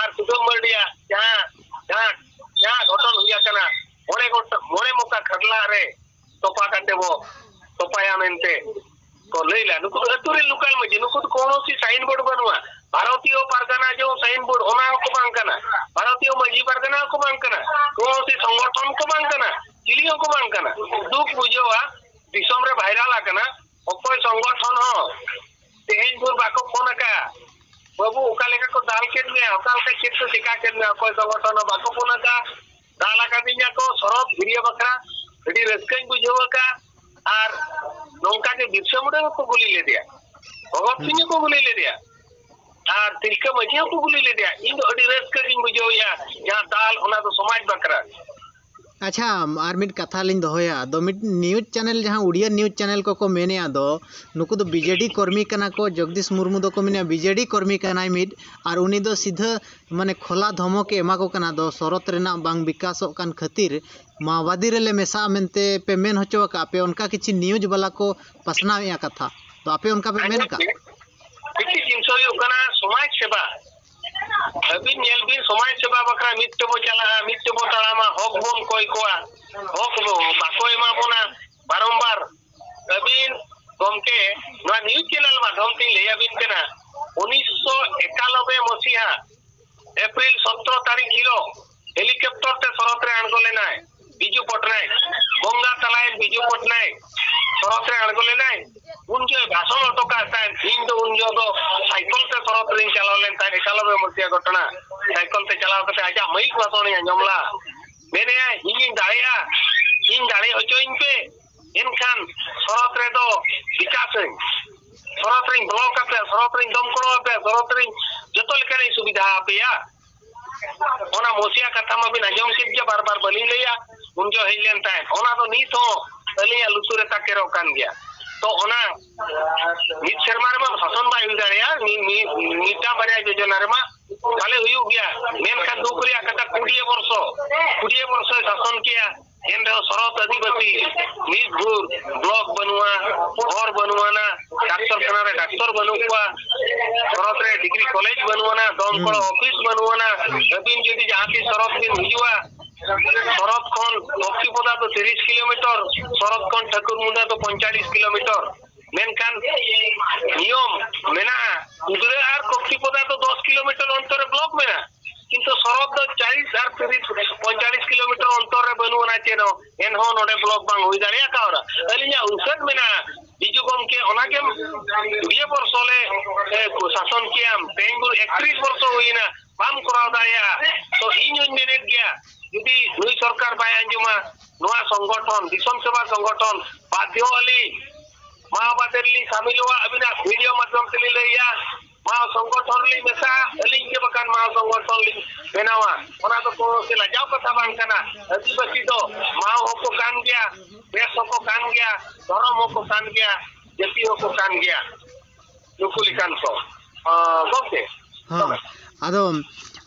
ᱟᱨ ᱥᱩᱫᱟᱹᱢ ᱢᱟᱨᱰᱤᱭᱟᱜ ᱡᱟᱦᱟᱸ, ᱡᱟᱦᱟᱸ, ᱡᱟᱦᱟᱸ ᱜᱷᱚᱴᱚᱱ ᱦᱩᱭ ᱟᱠᱟᱱᱟ, ᱢᱚᱬᱮ ᱜᱚᱴ-, ᱢᱚᱬᱮ ᱢᱚᱠᱟ ᱠᱷᱟᱴᱞᱟᱜ ᱨᱮ ᱛᱚᱯᱟ ᱠᱟᱛᱮ ᱵᱚ ᱛᱚᱯᱟᱭᱟ ᱢᱮᱱᱛᱮ ᱠᱚ ᱞᱟᱹᱭ ᱞᱮᱫ᱾ ᱱᱩᱠᱩ ᱫᱚ ᱟᱹᱛᱩ ᱨᱮᱱ ᱞᱳᱠᱟᱞ ᱢᱟᱹᱡᱷᱤ, ᱱᱩᱠᱩ ᱫᱚ ᱠᱳᱱᱳ ᱥᱤ ᱥᱟᱭᱤᱱ ᱵᱳᱨᱰ ᱵᱟᱹᱱᱩᱜᱼᱟ᱾ ᱵᱷᱟᱨᱚᱛᱤᱭᱚ ᱯᱟᱨᱜᱟᱱᱟ ᱡᱮ ᱥᱟᱭᱤᱱ ᱵᱳᱨᱰ, ᱚᱱᱟ ᱦᱚᱸᱠᱚ ᱵᱟᱝ ᱠᱟᱱᱟ᱾ ᱵᱷᱟᱨᱚᱛᱤᱭᱚ ᱢᱟᱹᱡᱷᱤ ᱯᱟᱨᱜᱟᱱᱟ ᱦᱚᱸᱠᱚ ᱵᱟᱝ ᱠᱟᱱᱟ, ᱠᱳᱱᱳ ᱥᱤ ᱥᱚᱝᱜᱚᱴᱷᱚᱱ ᱠᱚ ᱵᱟᱝ ᱠᱟᱱᱟ, ᱪᱤᱞᱤ ᱦᱚᱸᱠᱚ ᱵᱟᱝ ᱠᱟᱱᱟ᱾ ᱫᱩᱠ ᱵᱩᱡᱷᱟᱹᱣᱟ, ᱫᱤᱥᱚᱢ ᱨᱮ ᱵᱷᱟᱭᱨᱟᱞ ᱟᱠᱟᱱᱟ, ᱚᱠᱚᱭ ᱥᱚᱝᱜᱚᱴᱷᱚᱱ ᱦᱚᱸ ᱛᱮᱦᱮᱧ ᱵᱷᱳᱨ ᱵᱟᱠᱚ ᱯᱷᱳᱱ ᱟᱠᱟᱫᱼᱟ, "ᱵᱟᱹᱵᱩ, ᱚᱠᱟ ᱞᱮᱠᱟ ᱠᱚ ᱫᱟᱞ ᱠᱮᱫ ᱢᱮᱭᱟ, ᱚᱠᱟ ᱞᱮᱠᱟ ᱪᱮᱫ ᱠᱚ ᱪᱮᱠᱟ ᱠᱮᱫ ᱢᱮᱭᱟ?" ᱚᱠᱚᱭ ᱥᱚᱝᱜᱚᱴᱷᱚᱱ ᱦᱚᱸ ᱵᱟᱠᱚ ᱯᱷᱳᱱ ᱟᱠᱟᱫᱼᱟ᱾ ᱫᱟᱞ ᱟᱠᱟᱫᱤᱧᱟ ᱠᱚ ᱥᱚᱨᱚᱛ ᱵᱷᱤᱨᱤᱭᱟᱹ ᱵᱟᱠᱷᱨᱟ, ᱟᱹᱰᱤ ᱨᱟᱹᱥᱠᱟᱹᱧ ᱵᱩᱡᱷᱟᱹᱣ ᱟᱠᱟᱫᱼᱟ᱾ ᱟᱨ ᱱᱚᱝᱠᱟ ᱜᱮ ᱵᱤᱨᱥᱟ ᱢᱩᱱᱰᱟ ᱦᱚᱸᱠᱚ ᱜᱩᱞᱤ ᱞᱮᱫᱮᱭᱟ, ᱵᱷᱚᱜᱚᱛ ᱥᱤᱝ ᱦᱚᱸᱠᱚ ᱜᱩᱞᱤ ᱞᱮᱫᱮᱭᱟ, ᱟᱨ ᱛᱤᱞᱠᱟᱹ ᱢᱟᱹᱡᱷᱤ ᱦᱚᱸᱠᱚ ᱜᱩᱞᱤ ᱞᱮᱫᱮᱭᱟ᱾ ᱤᱧ ᱫᱚ ᱟᱹᱰᱤ ᱨᱟᱹᱥᱠᱟᱹ ᱜᱤᱧ ᱵᱩᱡᱷᱟᱹᱣᱮᱫᱼᱟ, ᱡᱟᱦᱟᱸ ᱫᱟᱞ, ᱚᱱᱟ ᱫᱚ ᱥᱚᱢᱟᱡᱽ ᱵᱟᱠᱷᱨᱟ᱾ ᱟᱪᱪᱷᱟ, ᱟᱨ ᱢᱤᱫ ᱠᱟᱛᱷᱟ ᱞᱤᱧ ᱫᱚᱦᱚᱭᱟ᱾ ᱟᱫᱚ ᱢᱤᱫ news channel, ᱡᱟᱦᱟᱸ ᱩᱲᱤᱭᱟ news channel ᱠᱚᱠᱚ ᱢᱮᱱᱮᱫᱼᱟ, ᱫᱚ ᱱᱩᱠᱩ ᱫᱚ BJD ᱠᱚᱨᱢᱤ ᱠᱟᱱᱟ ᱠᱚ᱾ ᱡᱚᱜᱽᱫᱤᱥ ᱢᱩᱨᱢᱩ ᱫᱚᱠᱚ ᱢᱮᱱᱮᱫᱼᱟ BJD ᱠᱚᱨᱢᱤ ᱠᱟᱱᱟᱭ ᱢᱤᱫ, ᱟᱨ ᱩᱱᱤ ᱫᱚ ᱥᱤᱫᱷᱟᱹ ᱢᱟᱱᱮ ᱠᱷᱚᱞᱟ ᱫᱷᱚᱢᱚᱠ ᱮ ᱮᱢᱟ ᱠᱚ ᱠᱟᱱᱟ, ᱫᱚ ᱥᱚᱨᱚᱛ ᱨᱮᱱᱟᱜ ᱵᱟᱝ ᱵᱤᱠᱟᱥᱚᱜ ᱠᱟᱱ ᱠᱷᱟᱹᱛᱤᱨ ᱢᱟᱣᱵᱟᱫᱤ ᱨᱮᱞᱮ ᱢᱮᱥᱟᱜᱼᱟ ᱢᱮᱱᱛᱮ ᱯᱮ ᱢᱮᱱ ᱦᱚᱪᱚ ᱟᱠᱟᱫᱼᱟ᱾ ᱯᱮ ᱚᱱᱠᱟ ᱠᱤᱪᱷᱩ news ᱵᱟᱞᱟ ᱠᱚ ᱯᱟᱥᱱᱟᱣᱮᱫᱼᱟ ᱠᱟᱛᱷᱟ, ᱛᱚ ᱟᱯᱮ ᱚᱱᱠᱟ ᱯᱮ ᱢᱮᱱ ᱟᱠᱟᱫ? ᱢᱤᱫᱴᱤᱡ ᱡᱤᱱᱤᱥ ᱦᱩᱭᱩᱜ ᱠᱟᱱᱟ ᱥᱚᱢᱟᱡᱽ ᱥᱮᱵᱟ᱾ ᱟᱹᱵᱤᱱ ᱧᱮᱞ ᱵᱤᱱ, ᱥᱚᱢᱟᱡᱽ ᱥᱮᱵᱟ ᱵᱟᱠᱷᱨᱟ ᱢᱤᱫ ᱛᱮᱵᱚ ᱪᱟᱞᱟᱜᱼᱟ, ᱢᱤᱫ ᱛᱮᱵᱚ ᱛᱟᱲᱟᱢᱟ, ᱦᱚᱠ ᱵᱚᱱ ᱠᱚᱭ ᱠᱚᱣᱟ, ᱦᱚᱠ ᱵᱚ-, ᱵᱟᱠᱚ ᱮᱢᱟ ᱵᱚᱱᱟ ᱵᱟᱨᱚᱢᱵᱟᱨ᱾ ᱟᱹᱵᱤᱱ ᱜᱚᱢᱠᱮ, ᱱᱚᱣᱟ news channel ᱢᱟᱫᱽᱫᱷᱚᱢ ᱛᱮᱧ ᱞᱟᱹᱭ ᱟᱹᱵᱤᱱ ᱠᱟᱱᱟ, ᱩᱱᱤᱥᱥᱚ ᱮᱠᱟᱞᱚᱵᱮ ᱢᱚᱥᱤᱦᱟ ᱮᱯᱨᱤᱞ ᱥᱚᱛᱨᱚ ᱛᱟᱹᱨᱤᱠᱷ ᱦᱤᱞᱳᱜ helicopter ᱛᱮ ᱥᱚᱨᱚᱛ ᱨᱮ ᱟᱬᱜᱚ ᱞᱮᱱᱟᱭ ᱵᱤᱡᱩ ᱯᱚᱴᱱᱟᱭᱮᱠ, ᱵᱚᱸᱜᱟ ᱛᱟᱞᱟᱭᱮᱱ ᱵᱤᱡᱩ ᱯᱚᱴᱱᱟᱭᱮᱠ, ᱥᱚᱨᱚᱛ ᱨᱮ ᱟᱬᱜᱚ ᱞᱮᱱᱟᱭ᱾ ᱩᱱ ᱡᱚᱦᱚᱜ ᱵᱷᱟᱥᱚᱱ ᱦᱚᱴᱚ ᱠᱟᱜ ᱛᱟᱦᱮᱸᱫ᱾ ᱤᱧ ᱫᱚ ᱩᱱ ᱡᱚᱦᱚᱜ ᱫᱚ ᱥᱟᱭᱠᱮᱞ ᱛᱮ ᱥᱚᱨᱚᱛ ᱨᱤᱧ ᱪᱟᱞᱟᱣ ᱞᱮᱱ ᱛᱟᱦᱮᱸᱫ, ᱮᱠᱟᱞᱚᱵᱮ ᱢᱚᱥᱤᱦᱟ ᱜᱷᱚᱴᱚᱱᱟ᱾ ᱥᱟᱭᱠᱮᱞ ᱛᱮ ᱪᱟᱞᱟᱣ ᱠᱟᱛᱮ ᱟᱡᱟᱜ ᱢᱟᱹᱭᱤᱠ ᱵᱷᱟᱥᱚᱱᱤᱧ ᱟᱸᱡᱚᱢ ᱞᱟᱜᱼᱟ᱾ ᱢᱮᱱᱮᱜᱼᱟᱭ, "ᱤᱧᱤᱧ ᱫᱟᱲᱮᱭᱟᱜᱼᱟ, ᱤᱧ ᱫᱟᱲᱮ ᱦᱚᱪᱚᱧ ᱯᱮ, ᱮᱱᱠᱷᱟᱱ ᱥᱚᱨᱚᱛ ᱨᱮᱫᱚ ᱵᱤᱠᱟᱥᱟᱹᱧ, ᱥᱚᱨᱚᱛ ᱨᱤᱧ block ᱟᱯᱮᱭᱟ, ᱥᱚᱨᱚᱛ ᱨᱤᱧ ᱫᱚᱢᱠᱚᱲᱚ ᱟᱯᱮᱭᱟ, ᱥᱚᱨᱚᱛ ᱨᱤᱧ ᱡᱚᱛᱚ ᱞᱮᱠᱟᱱᱟᱜ ᱤᱧ ᱥᱩᱵᱤᱫᱷᱟ ᱟᱯᱮᱭᱟ᱾" ᱚᱱᱟ ᱢᱚᱥᱤᱭᱟ ᱠᱟᱛᱷᱟ ᱢᱟᱵᱤᱱ ᱟᱸᱡᱚᱢ ᱠᱮᱫ ᱜᱮᱭᱟ, ᱵᱟᱨ ᱵᱟᱨ ᱵᱟᱹᱞᱤᱧ ᱞᱟᱹᱭᱟ, ᱩᱱ ᱡᱚᱦᱚᱜ ᱦᱮᱡ ᱞᱮᱱ ᱛᱟᱦᱮᱸᱫ᱾ ᱚᱱᱟ ᱫᱚ ᱱᱤᱛ ᱦᱚᱸ ᱟᱹᱞᱤᱧᱟᱜ ᱞᱩᱛᱩᱨ ᱨᱮ ᱛᱟᱠᱮᱨᱚᱜ ᱠᱟᱱ ᱜᱮᱭᱟ᱾ ᱛᱚ ᱚᱱᱟ ᱢᱤᱫ ᱥᱮᱨᱢᱟ ᱨᱮᱢᱟ ᱥᱟᱥᱚᱱ ᱵᱟᱭ ᱦᱩᱭ ᱫᱟᱲᱮᱭᱟᱜᱼᱟ, ᱢᱤ-, ᱢᱤ-, ᱢᱤᱫᱴᱟᱝ ᱵᱟᱨᱭᱟ ᱡᱳᱡᱚᱱᱟ ᱨᱮᱢᱟ ᱯᱟᱞᱮ ᱦᱩᱭᱩᱜ ᱜᱮᱭᱟ, ᱢᱮᱱᱠᱷᱟᱱ ᱫᱩᱠ ᱨᱮᱭᱟᱜ ᱠᱟᱛᱷᱟ ᱠᱩᱲᱤᱭᱟᱹ ᱵᱚᱨᱥᱚ, ᱠᱩᱲᱤᱭᱟᱹ ᱵᱚᱨᱥᱚᱭ ᱥᱟᱥᱚᱱ ᱠᱮᱭᱟ, ᱮᱱ ᱨᱮᱦᱚᱸ ᱥᱚᱨᱚᱛ ᱟᱹᱫᱤᱵᱟᱹᱥᱤ ᱢᱤᱫ ᱵᱷᱩᱨ, block ᱵᱟᱹᱱᱩᱜᱼᱟ, ᱦᱚᱨ ᱵᱟᱹᱱᱩᱜ ᱟᱱᱟ, ᱰᱟᱠᱛᱚᱨ ᱠᱷᱟᱱᱟ ᱨᱮ ᱰᱟᱠᱛᱚᱨ ᱵᱟᱹᱱᱩᱜ ᱠᱚᱣᱟ, ᱥᱚᱨᱚᱛ ᱨᱮ degree college ᱵᱟᱹᱱᱩᱜ ᱟᱱᱟ, ᱫᱚᱢᱠᱚᱲ ᱦᱩᱸ᱾ Office ᱵᱟᱹᱱᱩᱜ ᱟᱱᱟ᱾ ᱦᱩᱸ᱾ ᱟᱹᱵᱤᱱ ᱡᱩᱫᱤ ᱡᱟᱦᱟᱸ ᱛᱤᱥ ᱥᱚᱨᱚᱛ ᱵᱤᱱ ᱦᱤᱡᱩᱜᱼᱟ, ᱥᱚᱨᱚᱛ ᱠᱷᱚᱱ ᱵᱚᱠᱥᱤᱯᱚᱫᱟ ᱫᱚ ᱛᱤᱨᱤᱥ ᱠᱤᱞᱳᱢᱤᱴᱟᱨ, ᱥᱚᱨᱚᱛ ᱠᱷᱚᱱ ᱴᱷᱟᱹᱠᱩᱨ ᱢᱩᱸᱰᱟ ᱫᱚ ᱯᱚᱸᱭᱛᱟᱞᱤᱥ ᱠᱤᱞᱳᱢᱤᱴᱟᱨ᱾ ᱢᱮᱱᱠᱷᱟᱱ ᱱᱤᱭᱚᱢ ᱢᱮᱱᱟᱜᱼᱟ, ᱠᱩᱫᱽᱨᱟᱹ ᱟᱨ ᱠᱚᱠᱥᱤᱯᱚᱫᱟ ᱫᱚ ᱫᱚᱥ ᱠᱤᱞᱳᱢᱤᱴᱟᱨ ᱚᱱᱛᱚᱨ ᱨᱮ block ᱢᱮᱱᱟᱜᱼᱟ, ᱠᱤᱱᱛᱩ ᱥᱚᱨᱚᱛ ᱫᱚ ᱪᱟᱞᱤᱥ ᱟᱨ ᱛᱤᱨᱤᱥ, ᱯᱚᱸᱭᱛᱟᱞᱤᱥ ᱠᱤᱞᱳᱢᱤᱴᱟᱨ ᱚᱱᱛᱚᱨ ᱨᱮ ᱵᱟᱹᱱᱩᱜ ᱟᱱᱟ ᱪᱮᱫ ᱦᱚᱸ, ᱮᱱᱦᱚᱸ ᱱᱚᱰᱮ block ᱵᱟᱝ ᱦᱩᱭ ᱫᱟᱲᱮᱭᱟᱜ ᱠᱟᱱᱟ᱾ ᱟᱹᱞᱤᱧᱟᱜ ᱩᱭᱦᱟᱹᱨ ᱢᱮᱱᱟᱜᱼᱟ, ᱵᱤᱡᱩ ᱜᱚᱢᱠᱮ ᱚᱱᱟᱜᱮ ᱠᱩᱲᱤᱭᱟᱹ ᱵᱚᱨᱥᱚ ᱞᱮ, ᱮ, ᱥᱟᱥᱚᱱ ᱠᱮᱜᱼᱟᱢ, ᱛᱮᱦᱮᱧ ᱵᱚᱱ ᱮᱠᱛᱨᱤᱥ ᱵᱚᱨᱥᱚ ᱦᱩᱭᱮᱱᱟ, ᱵᱟᱢ ᱠᱚᱨᱟᱣ ᱫᱟᱲᱮᱭᱟᱜᱼᱟ᱾ ᱛᱚ ᱤᱧ ᱦᱚᱧ ᱢᱮᱱᱮᱫ ᱜᱮᱭᱟ, ᱡᱩᱫᱤ ᱱᱩᱭ ᱥᱚᱨᱠᱟᱨ ᱵᱟᱭ ᱟᱸᱡᱚᱢᱟ, ᱱᱚᱣᱟ ᱥᱚᱝᱜᱚᱴᱷᱚᱱ, ᱫᱤᱥᱚᱢ ᱥᱮᱵᱟ ᱥᱚᱝᱜᱚᱴᱷᱚᱱ, ᱵᱟᱫᱽᱫᱷᱚ ᱟᱹᱞᱤᱧ ᱢᱟᱣᱵᱟᱫᱤ ᱨᱮᱞᱤᱧ ᱥᱟᱢᱤᱞᱚᱜᱼᱟ᱾ ᱟᱹᱵᱤᱱᱟᱜ ᱵᱷᱤᱰᱤᱭᱳ ᱢᱟᱫᱽᱫᱷᱚᱢ ᱛᱮᱞᱤᱧ ᱞᱟᱹᱭᱟ, ᱢᱟᱣ ᱥᱚᱝᱜᱚᱴᱷᱚᱱ ᱨᱮᱞᱤᱧ ᱢᱮᱥᱟᱜᱼᱟ᱾ ᱟᱹᱞᱤᱧ ᱜᱮ ᱵᱟᱠᱷᱟᱱ ᱢᱟᱣ ᱥᱚᱝᱜᱚᱴᱷᱚᱱ ᱞᱤᱧ ᱵᱮᱱᱟᱣᱟ᱾ ᱚᱱᱟ ᱫᱚ ᱠᱳᱱᱳ ᱥᱮ ᱞᱟᱡᱟᱣ ᱠᱟᱛᱷᱟ ᱵᱟᱝ ᱠᱟᱱᱟ᱾ ᱟᱹᱫᱤᱵᱟᱹᱥᱤ ᱫᱚ ᱢᱟᱣ ᱦᱚᱸᱠᱚ ᱠᱟᱱ ᱜᱮᱭᱟ, ᱵᱮᱥ ᱦᱚᱸᱠᱚ ᱠᱟᱱ ᱜᱮᱭᱟ, ᱫᱷᱚᱨᱚᱢ ᱦᱚᱸᱠᱚ ᱠᱟᱱ ᱜᱮᱭᱟ, ᱡᱟᱹᱛᱤ ᱦᱚᱸᱠᱚ ᱠᱟᱱ ᱜᱮᱭᱟ᱾ ᱱᱩᱠᱩ ᱞᱮᱠᱟᱱ ᱠᱚ᱾ ᱟᱸ, ᱜᱚᱢᱠᱮ, ᱦᱚᱸ᱾ ᱛᱚᱵᱮ᱾ ᱟᱫᱚ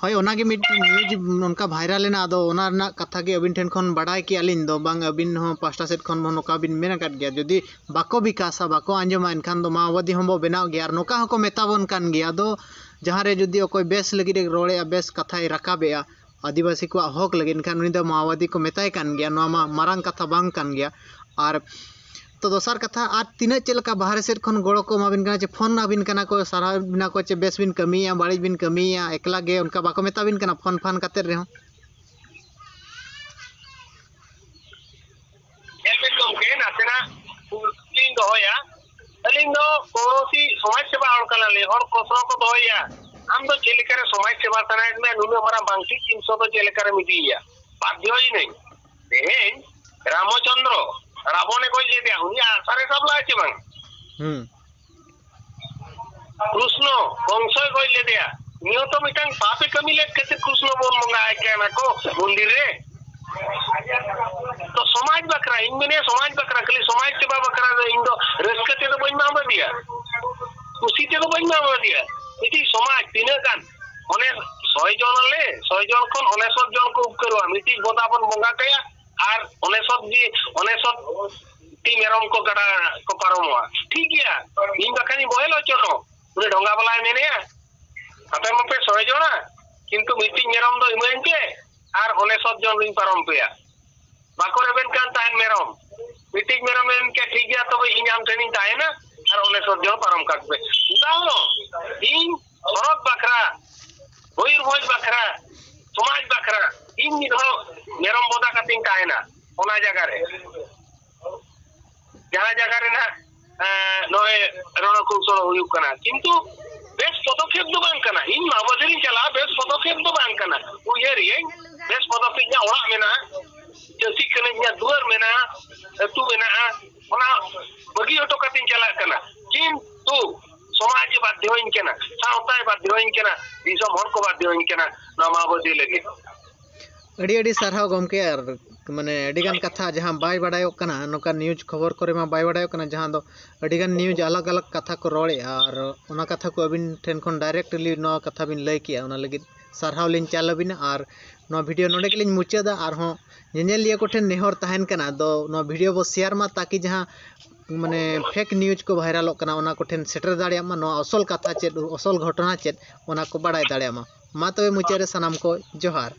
ᱦᱳᱭ, ᱚᱱᱟᱜᱮ ᱢᱤᱫᱴᱤᱡ ᱱᱤᱭᱩᱡᱽ ᱚᱱᱠᱟ ᱵᱷᱟᱭᱨᱟᱞ ᱮᱱᱟ᱾ ᱟᱫᱚ ᱚᱱᱟ ᱨᱮᱱᱟᱜ ᱠᱟᱛᱷᱟ ᱜᱮ ᱟᱹᱵᱤᱱ ᱴᱷᱮᱱ ᱠᱷᱚᱱ ᱵᱟᱰᱟᱭ ᱠᱮᱜᱼᱟ ᱞᱤᱧ ᱫᱚ, ᱵᱟᱝ ᱟᱹᱵᱤᱱ ᱦᱚᱸ ᱯᱟᱥᱴᱟ ᱥᱮᱫ ᱠᱷᱚᱱ ᱵᱚᱱ ᱱᱚᱝᱠᱟ ᱵᱤᱱ ᱢᱮᱱ ᱟᱠᱟᱫ ᱜᱮᱭᱟ, ᱡᱩᱫᱤ ᱵᱟᱠᱚ ᱵᱤᱠᱟᱥᱟ, ᱵᱟᱠᱚ ᱟᱸᱡᱚᱢᱟ, ᱮᱱᱠᱷᱟᱱ ᱫᱚ ᱢᱟᱣᱵᱟᱫᱤ ᱦᱚᱸᱵᱚ ᱵᱮᱱᱟᱣ ᱜᱮᱭᱟ᱾ ᱟᱨ ᱱᱚᱝᱠᱟ ᱦᱚᱸᱠᱚ ᱢᱮᱛᱟ ᱵᱚᱱ ᱠᱟᱱ ᱜᱮᱭᱟ᱾ ᱟᱫᱚ ᱡᱟᱦᱟᱸ ᱨᱮ ᱡᱩᱫᱤ ᱚᱠᱚᱭ ᱵᱮᱥ ᱞᱟᱹᱜᱤᱫ ᱮ ᱨᱚᱲᱮᱜᱼᱟ, ᱵᱮᱥ ᱠᱟᱛᱷᱟᱭ ᱨᱟᱠᱟᱵᱮᱜᱼᱟ ᱟᱹᱫᱤᱵᱟᱹᱥᱤ ᱠᱚᱣᱟᱜ ᱦᱚᱠ ᱞᱟᱹᱜᱤᱫ, ᱮᱱᱠᱷᱟᱱ ᱩᱱᱤ ᱫᱚ ᱢᱟᱣᱵᱟᱫᱤ ᱠᱚ ᱢᱮᱛᱟᱭ ᱠᱟᱱ ᱜᱮᱭᱟ᱾ ᱱᱚᱣᱟ ᱢᱟ ᱢᱟᱨᱟᱝ ᱠᱟᱛᱷᱟ ᱵᱟᱝ ᱠᱟᱱ ᱜᱮᱭᱟ᱾ ᱟᱨ ᱛᱚ ᱫᱚᱥᱟᱨ ᱠᱟᱛᱷᱟ, ᱟᱨ ᱛᱤᱱᱟᱹᱜ ᱪᱮᱫ ᱞᱮᱠᱟ ᱵᱟᱦᱨᱮ ᱥᱮᱫ ᱠᱷᱚᱱ ᱜᱚᱲᱚ ᱠᱚ ᱮᱢᱟ ᱵᱤᱱ ᱠᱟᱱᱟ, ᱪᱮ ᱯᱷᱳᱱ ᱟᱹᱵᱤᱱ ᱠᱟᱱᱟ ᱠᱚ, ᱥᱟᱨᱦᱟᱣ ᱵᱤᱱᱟ ᱠᱚ, ᱪᱮ ᱵᱮᱥ ᱵᱤᱱ ᱠᱟᱹᱢᱤᱭᱮᱜᱼᱟ, ᱵᱟᱹᱲᱤᱡ ᱵᱤᱱ ᱠᱟᱹᱢᱤᱭᱮᱜᱼᱟ, ᱮᱠᱞᱟ ᱜᱮ ᱚᱱᱠᱟ ᱵᱟᱠᱚ ᱢᱮᱛᱟ ᱵᱤᱱ ᱠᱟᱱᱟ ᱯᱷᱳᱱ ᱯᱷᱟᱱ ᱠᱟᱛᱮᱫ ᱨᱮᱦᱚᱸ? ᱧᱮᱞ ᱵᱤᱱ ᱜᱚᱢᱠᱮ, ᱱᱟᱥᱮᱱᱟᱜ ᱠᱩᱠᱞᱤᱧ ᱫᱚᱦᱚᱭᱟ᱾ ᱟᱹᱞᱤᱧ ᱫᱚ ᱠᱳᱱᱳ ᱥᱚᱢᱟᱡᱽ ᱥᱮᱵᱟ ᱦᱚᱲ ᱠᱟᱱᱟᱞᱤᱧ, ᱦᱚᱲ ᱯᱨᱚᱥᱱᱚ ᱠᱚ ᱫᱚᱦᱚᱭᱟ, "ᱟᱢ ᱫᱚ ᱪᱮᱫ ᱞᱮᱠᱟᱨᱮ ᱥᱚᱢᱟᱡᱽ ᱥᱮᱵᱟ ᱥᱟᱱᱟᱭᱮᱫ ᱢᱮᱭᱟ, ᱱᱩᱱᱟᱹᱜ ᱢᱟᱨᱟᱝ ᱵᱟᱝᱠᱤ ᱛᱤᱱᱥᱚ ᱫᱚ ᱪᱮᱫ ᱞᱮᱠᱟᱨᱮᱢ ᱤᱫᱤᱭᱮᱭᱟ?" ᱵᱟᱫᱽᱫᱷᱚᱭᱮᱱᱟᱹᱧ᱾ ᱛᱮᱦᱮᱧ ᱨᱟᱢᱪᱚᱸᱫᱽᱨᱚ ᱨᱟᱵᱚᱱᱮ ᱜᱚᱡ ᱞᱮᱫᱮᱭᱟ, ᱩᱱᱤ ᱟᱜ ᱥᱟᱨᱮ ᱥᱟᱵ ᱞᱟᱜᱼᱟ ᱪᱮ ᱵᱟᱝ? ᱦᱩᱸ᱾ ᱠᱨᱩᱥᱱᱚ ᱠᱚᱝᱥᱚᱭ ᱜᱚᱡ ᱞᱮᱫᱮᱭᱟ, ᱩᱱᱤ ᱦᱚᱸᱛᱚ ᱢᱤᱫᱴᱟᱝ ᱯᱟᱯᱮ ᱠᱟᱹᱢᱤ ᱞᱮᱫ ᱠᱷᱟᱹᱛᱤᱨ ᱠᱨᱩᱥᱱᱚ ᱵᱚᱱ ᱵᱚᱸᱜᱟ ᱟᱭ ᱠᱟᱱᱟ ᱠᱚ ᱢᱚᱱᱫᱤᱨ ᱨᱮ᱾ ᱛᱚ ᱥᱚᱢᱟᱡᱽ ᱵᱟᱠᱷᱨᱟ, ᱤᱧ ᱢᱮᱱᱮᱫ ᱥᱚᱢᱟᱡᱽ ᱵᱟᱠᱷᱨᱟ, ᱠᱷᱟᱹᱞᱤ ᱥᱚᱢᱟᱡᱽ ᱥᱮᱵᱟ ᱵᱟᱠᱷᱨᱟ ᱫᱚ ᱤᱧ ᱫᱚ ᱨᱟᱹᱥᱠᱟᱹ ᱛᱮᱫᱚ ᱵᱟᱹᱧ ᱮᱢᱟ ᱠᱟᱫᱮᱭᱟ, ᱠᱩᱥᱤ ᱛᱮᱫᱚ ᱵᱟᱹᱧ ᱮᱢᱟ ᱠᱟᱫᱮᱭᱟ᱾ ᱢᱤᱫᱴᱤᱡ ᱥᱚᱢᱟᱡᱽ ᱛᱤᱱᱟᱹᱜ ᱜᱟᱱ ᱚᱱᱮ ᱥᱚᱭ ᱡᱚᱱ ᱟᱞᱮ, ᱥᱚᱭ ᱡᱚᱱ ᱠᱷᱚᱱ ᱚᱱᱮᱥᱚᱛ ᱡᱚᱱ ᱠᱚ ᱩᱯᱠᱟᱹᱨᱚᱜᱼᱟ᱾ ᱢᱤᱫᱴᱤᱡ ᱵᱚᱫᱟ ᱵᱚᱱ ᱵᱚᱸᱜᱟ ᱠᱟᱭᱟ ᱟᱨ ᱚᱱᱮᱥᱚᱛ ᱜᱮ, ᱚᱱᱮᱥᱚᱛ ᱴᱤ ᱢᱮᱨᱚᱢ ᱠᱚ ᱠᱟᱰᱟ ᱠᱚ ᱯᱟᱨᱚᱢᱚᱜᱼᱟ᱾ ᱴᱷᱤᱠ ᱜᱮᱭᱟ, ᱤᱧ ᱵᱟᱠᱷᱟᱱᱤᱧ ᱵᱚᱦᱮᱞ ᱦᱚᱪᱚ ᱱᱚ᱾ ᱩᱱᱤ ᱰᱷᱚᱸᱜᱟ ᱵᱟᱞᱟᱭ ᱢᱮᱱᱮᱜᱼᱟ, "ᱟᱯᱮ ᱢᱟᱯᱮ ᱥᱚᱭ ᱡᱚᱱᱟ, ᱠᱤᱱᱛᱩ ᱢᱤᱫᱴᱤᱡ ᱢᱮᱨᱚᱢ ᱫᱚ ᱤᱢᱟᱹᱧ ᱯᱮ ᱟᱨ ᱚᱱᱮᱥᱚᱛ ᱡᱚᱱ ᱞᱤᱧ ᱯᱟᱨᱚᱢ ᱯᱮᱭᱟ᱾" ᱵᱟᱠᱚ ᱨᱮᱵᱮᱱ ᱠᱟᱱ ᱛᱟᱦᱮᱱ ᱢᱮᱨᱚᱢ᱾ ᱢᱤᱫᱴᱤᱡ ᱢᱮᱨᱚᱢ ᱮᱢ ᱠᱮᱫ, "ᱴᱷᱤᱠ ᱜᱮᱭᱟ, ᱛᱚᱵᱮ ᱤᱧ ᱟᱢ ᱴᱷᱮᱱᱤᱧ ᱛᱟᱦᱮᱱᱟ ᱟᱨ ᱚᱱᱮᱥᱚᱛ ᱡᱚᱱ ᱯᱟᱨᱚᱢ ᱠᱟᱜ ᱯᱮ᱾" ᱚᱱᱠᱟ ᱦᱚᱸ ᱤᱧ ᱦᱚᱨᱚᱜ ᱵᱟᱠᱷᱨᱟ, ᱢᱚᱭᱩᱨᱵᱷᱚᱸᱡᱽ ᱵᱟᱠᱷᱨᱟ, ᱥᱚᱢᱟᱡᱽ ᱵᱟᱠᱷᱨᱟ ᱤᱧ ᱢᱤᱫ ᱦᱚᱲ ᱢᱮᱨᱚᱢ ᱵᱚᱫᱟ ᱠᱟᱛᱮᱧ ᱛᱟᱦᱮᱱᱟ ᱚᱱᱟ ᱡᱟᱭᱜᱟ ᱨᱮ᱾ ᱡᱟᱦᱟᱸ ᱡᱟᱭᱜᱟ ᱨᱮ ᱱᱟᱦᱟᱜ, ᱮᱸ, ᱱᱚᱜᱼᱚᱭ ᱨᱚᱬᱚ ᱠᱚᱣᱥᱚᱞ ᱦᱩᱭᱩᱜ ᱠᱟᱱᱟ, ᱠᱤᱱᱛᱩ ᱵᱮᱥ ᱯᱚᱫᱚᱠᱷᱮᱯ ᱫᱚ ᱵᱟᱝ ᱠᱟᱱᱟ᱾ ᱤᱧ ᱢᱟᱣᱵᱟᱫᱤ ᱨᱤᱧ ᱪᱟᱞᱟᱜᱼᱟ, ᱵᱮᱥ ᱯᱚᱫᱚᱠᱷᱮᱯ ᱫᱚ ᱵᱟᱝ ᱠᱟᱱᱟ᱾ ᱩᱭᱦᱟᱹᱨ ᱤᱭᱟᱹᱧ, ᱵᱮᱥ ᱯᱚᱫᱚᱠᱷᱮᱯ ᱤᱧᱟᱹᱜ ᱚᱲᱟᱜ ᱢᱮᱱᱟᱜᱼᱟ, ᱪᱟᱹᱥᱤ ᱠᱟᱹᱱᱟᱹᱧ, ᱠᱟᱱᱟ ᱱᱚᱣᱟ ᱢᱟᱦᱟᱵᱚᱫᱤ ᱞᱟᱹᱜᱤᱫ᱾ ᱟᱹᱰᱤ ᱟᱹᱰᱤ ᱥᱟᱨᱦᱟᱣ ᱜᱚᱢᱠᱮ᱾ ᱟᱨ ᱢᱟᱱᱮ ᱟᱹᱰᱤᱜᱟᱱ ᱠᱟᱛᱷᱟ ᱡᱟᱦᱟᱸ ᱵᱟᱭ ᱵᱟᱰᱟᱭᱚᱜ ᱠᱟᱱᱟ, ᱱᱚᱝᱠᱟ ᱱᱤᱭᱩᱡᱽ ᱠᱷᱚᱵᱚᱨ ᱠᱚᱨᱮ ᱢᱟ ᱵᱟᱭ ᱵᱟᱰᱟᱭᱚᱜ ᱠᱟᱱᱟ, ᱡᱟᱦᱟᱸ ᱫᱚ ᱟᱹᱰᱤᱜᱟᱱ ᱱᱤᱭᱩᱡᱽ ᱟᱞᱟᱜᱽ ᱟᱞᱟᱜᱽ ᱠᱟᱛᱷᱟ ᱠᱚ ᱨᱚᱲᱮᱫᱼᱟ᱾ ᱟᱨ ᱚᱱᱟ ᱠᱟᱛᱷᱟ ᱠᱚ ᱟᱹᱵᱤᱱ ᱴᱷᱮᱱ ᱠᱷᱚᱱ ᱰᱟᱭᱨᱮᱠᱴᱞᱤ ᱱᱚᱣᱟ ᱠᱟᱛᱷᱟ ᱵᱤᱱ ᱞᱟᱹᱭ ᱠᱮᱜᱼᱟ, ᱚᱱᱟ ᱞᱟᱹᱜᱤᱫ ᱥᱟᱨᱦᱟᱣ ᱞᱤᱧ ᱪᱟᱞ ᱟᱹᱵᱤᱱᱟ᱾ ᱟᱨ ᱱᱚᱣᱟ ᱵᱷᱤᱰᱤᱭᱳ ᱱᱚᱰᱮ ᱜᱮᱞᱤᱧ ᱢᱩᱪᱟᱹᱫᱟ᱾ ᱟᱨᱦᱚᱸ ᱧᱮᱧᱮᱞᱤᱭᱟᱹ ᱠᱚᱴᱷᱮᱱ ᱱᱮᱦᱚᱨ ᱛᱟᱦᱮᱱ ᱠᱟᱱᱟ, ᱫᱚ ᱱᱚᱣᱟ ᱵᱷᱤᱰᱤᱭᱳ ᱵᱚ ᱥᱮᱭᱟᱨ ᱢᱟ, ᱛᱟᱠᱤ ᱡᱟᱦᱟᱸ ᱢᱟᱱᱮ ᱯᱷᱮᱠ ᱱᱤᱭᱩᱡᱽ ᱠᱚ ᱵᱷᱟᱭᱨᱟᱞᱚᱜ ᱠᱟᱱᱟ, ᱚᱱᱟ ᱠᱚᱴᱷᱮᱱ ᱥᱮᱴᱮᱨ ᱫᱟᱲᱮᱭᱟᱜ ᱢᱟ, ᱱᱚᱣᱟ ᱟᱥᱚᱞ ᱠᱟᱛᱷᱟ ᱪᱮᱫ, ᱟᱥᱚᱞ ᱜᱷᱚᱴᱚᱱᱟ ᱪᱮᱫ, ᱚᱱᱟ ᱠᱚ ᱵᱟᱲᱟᱭ ᱫᱟᱲᱮᱭᱟᱜ ᱢᱟ᱾ ᱢᱟ ᱛᱚᱵᱮ ᱢᱩᱪᱟᱹᱫ ᱨᱮ ᱥᱟᱱᱟᱢ ᱠᱚ ᱡᱚᱦᱟᱨ᱾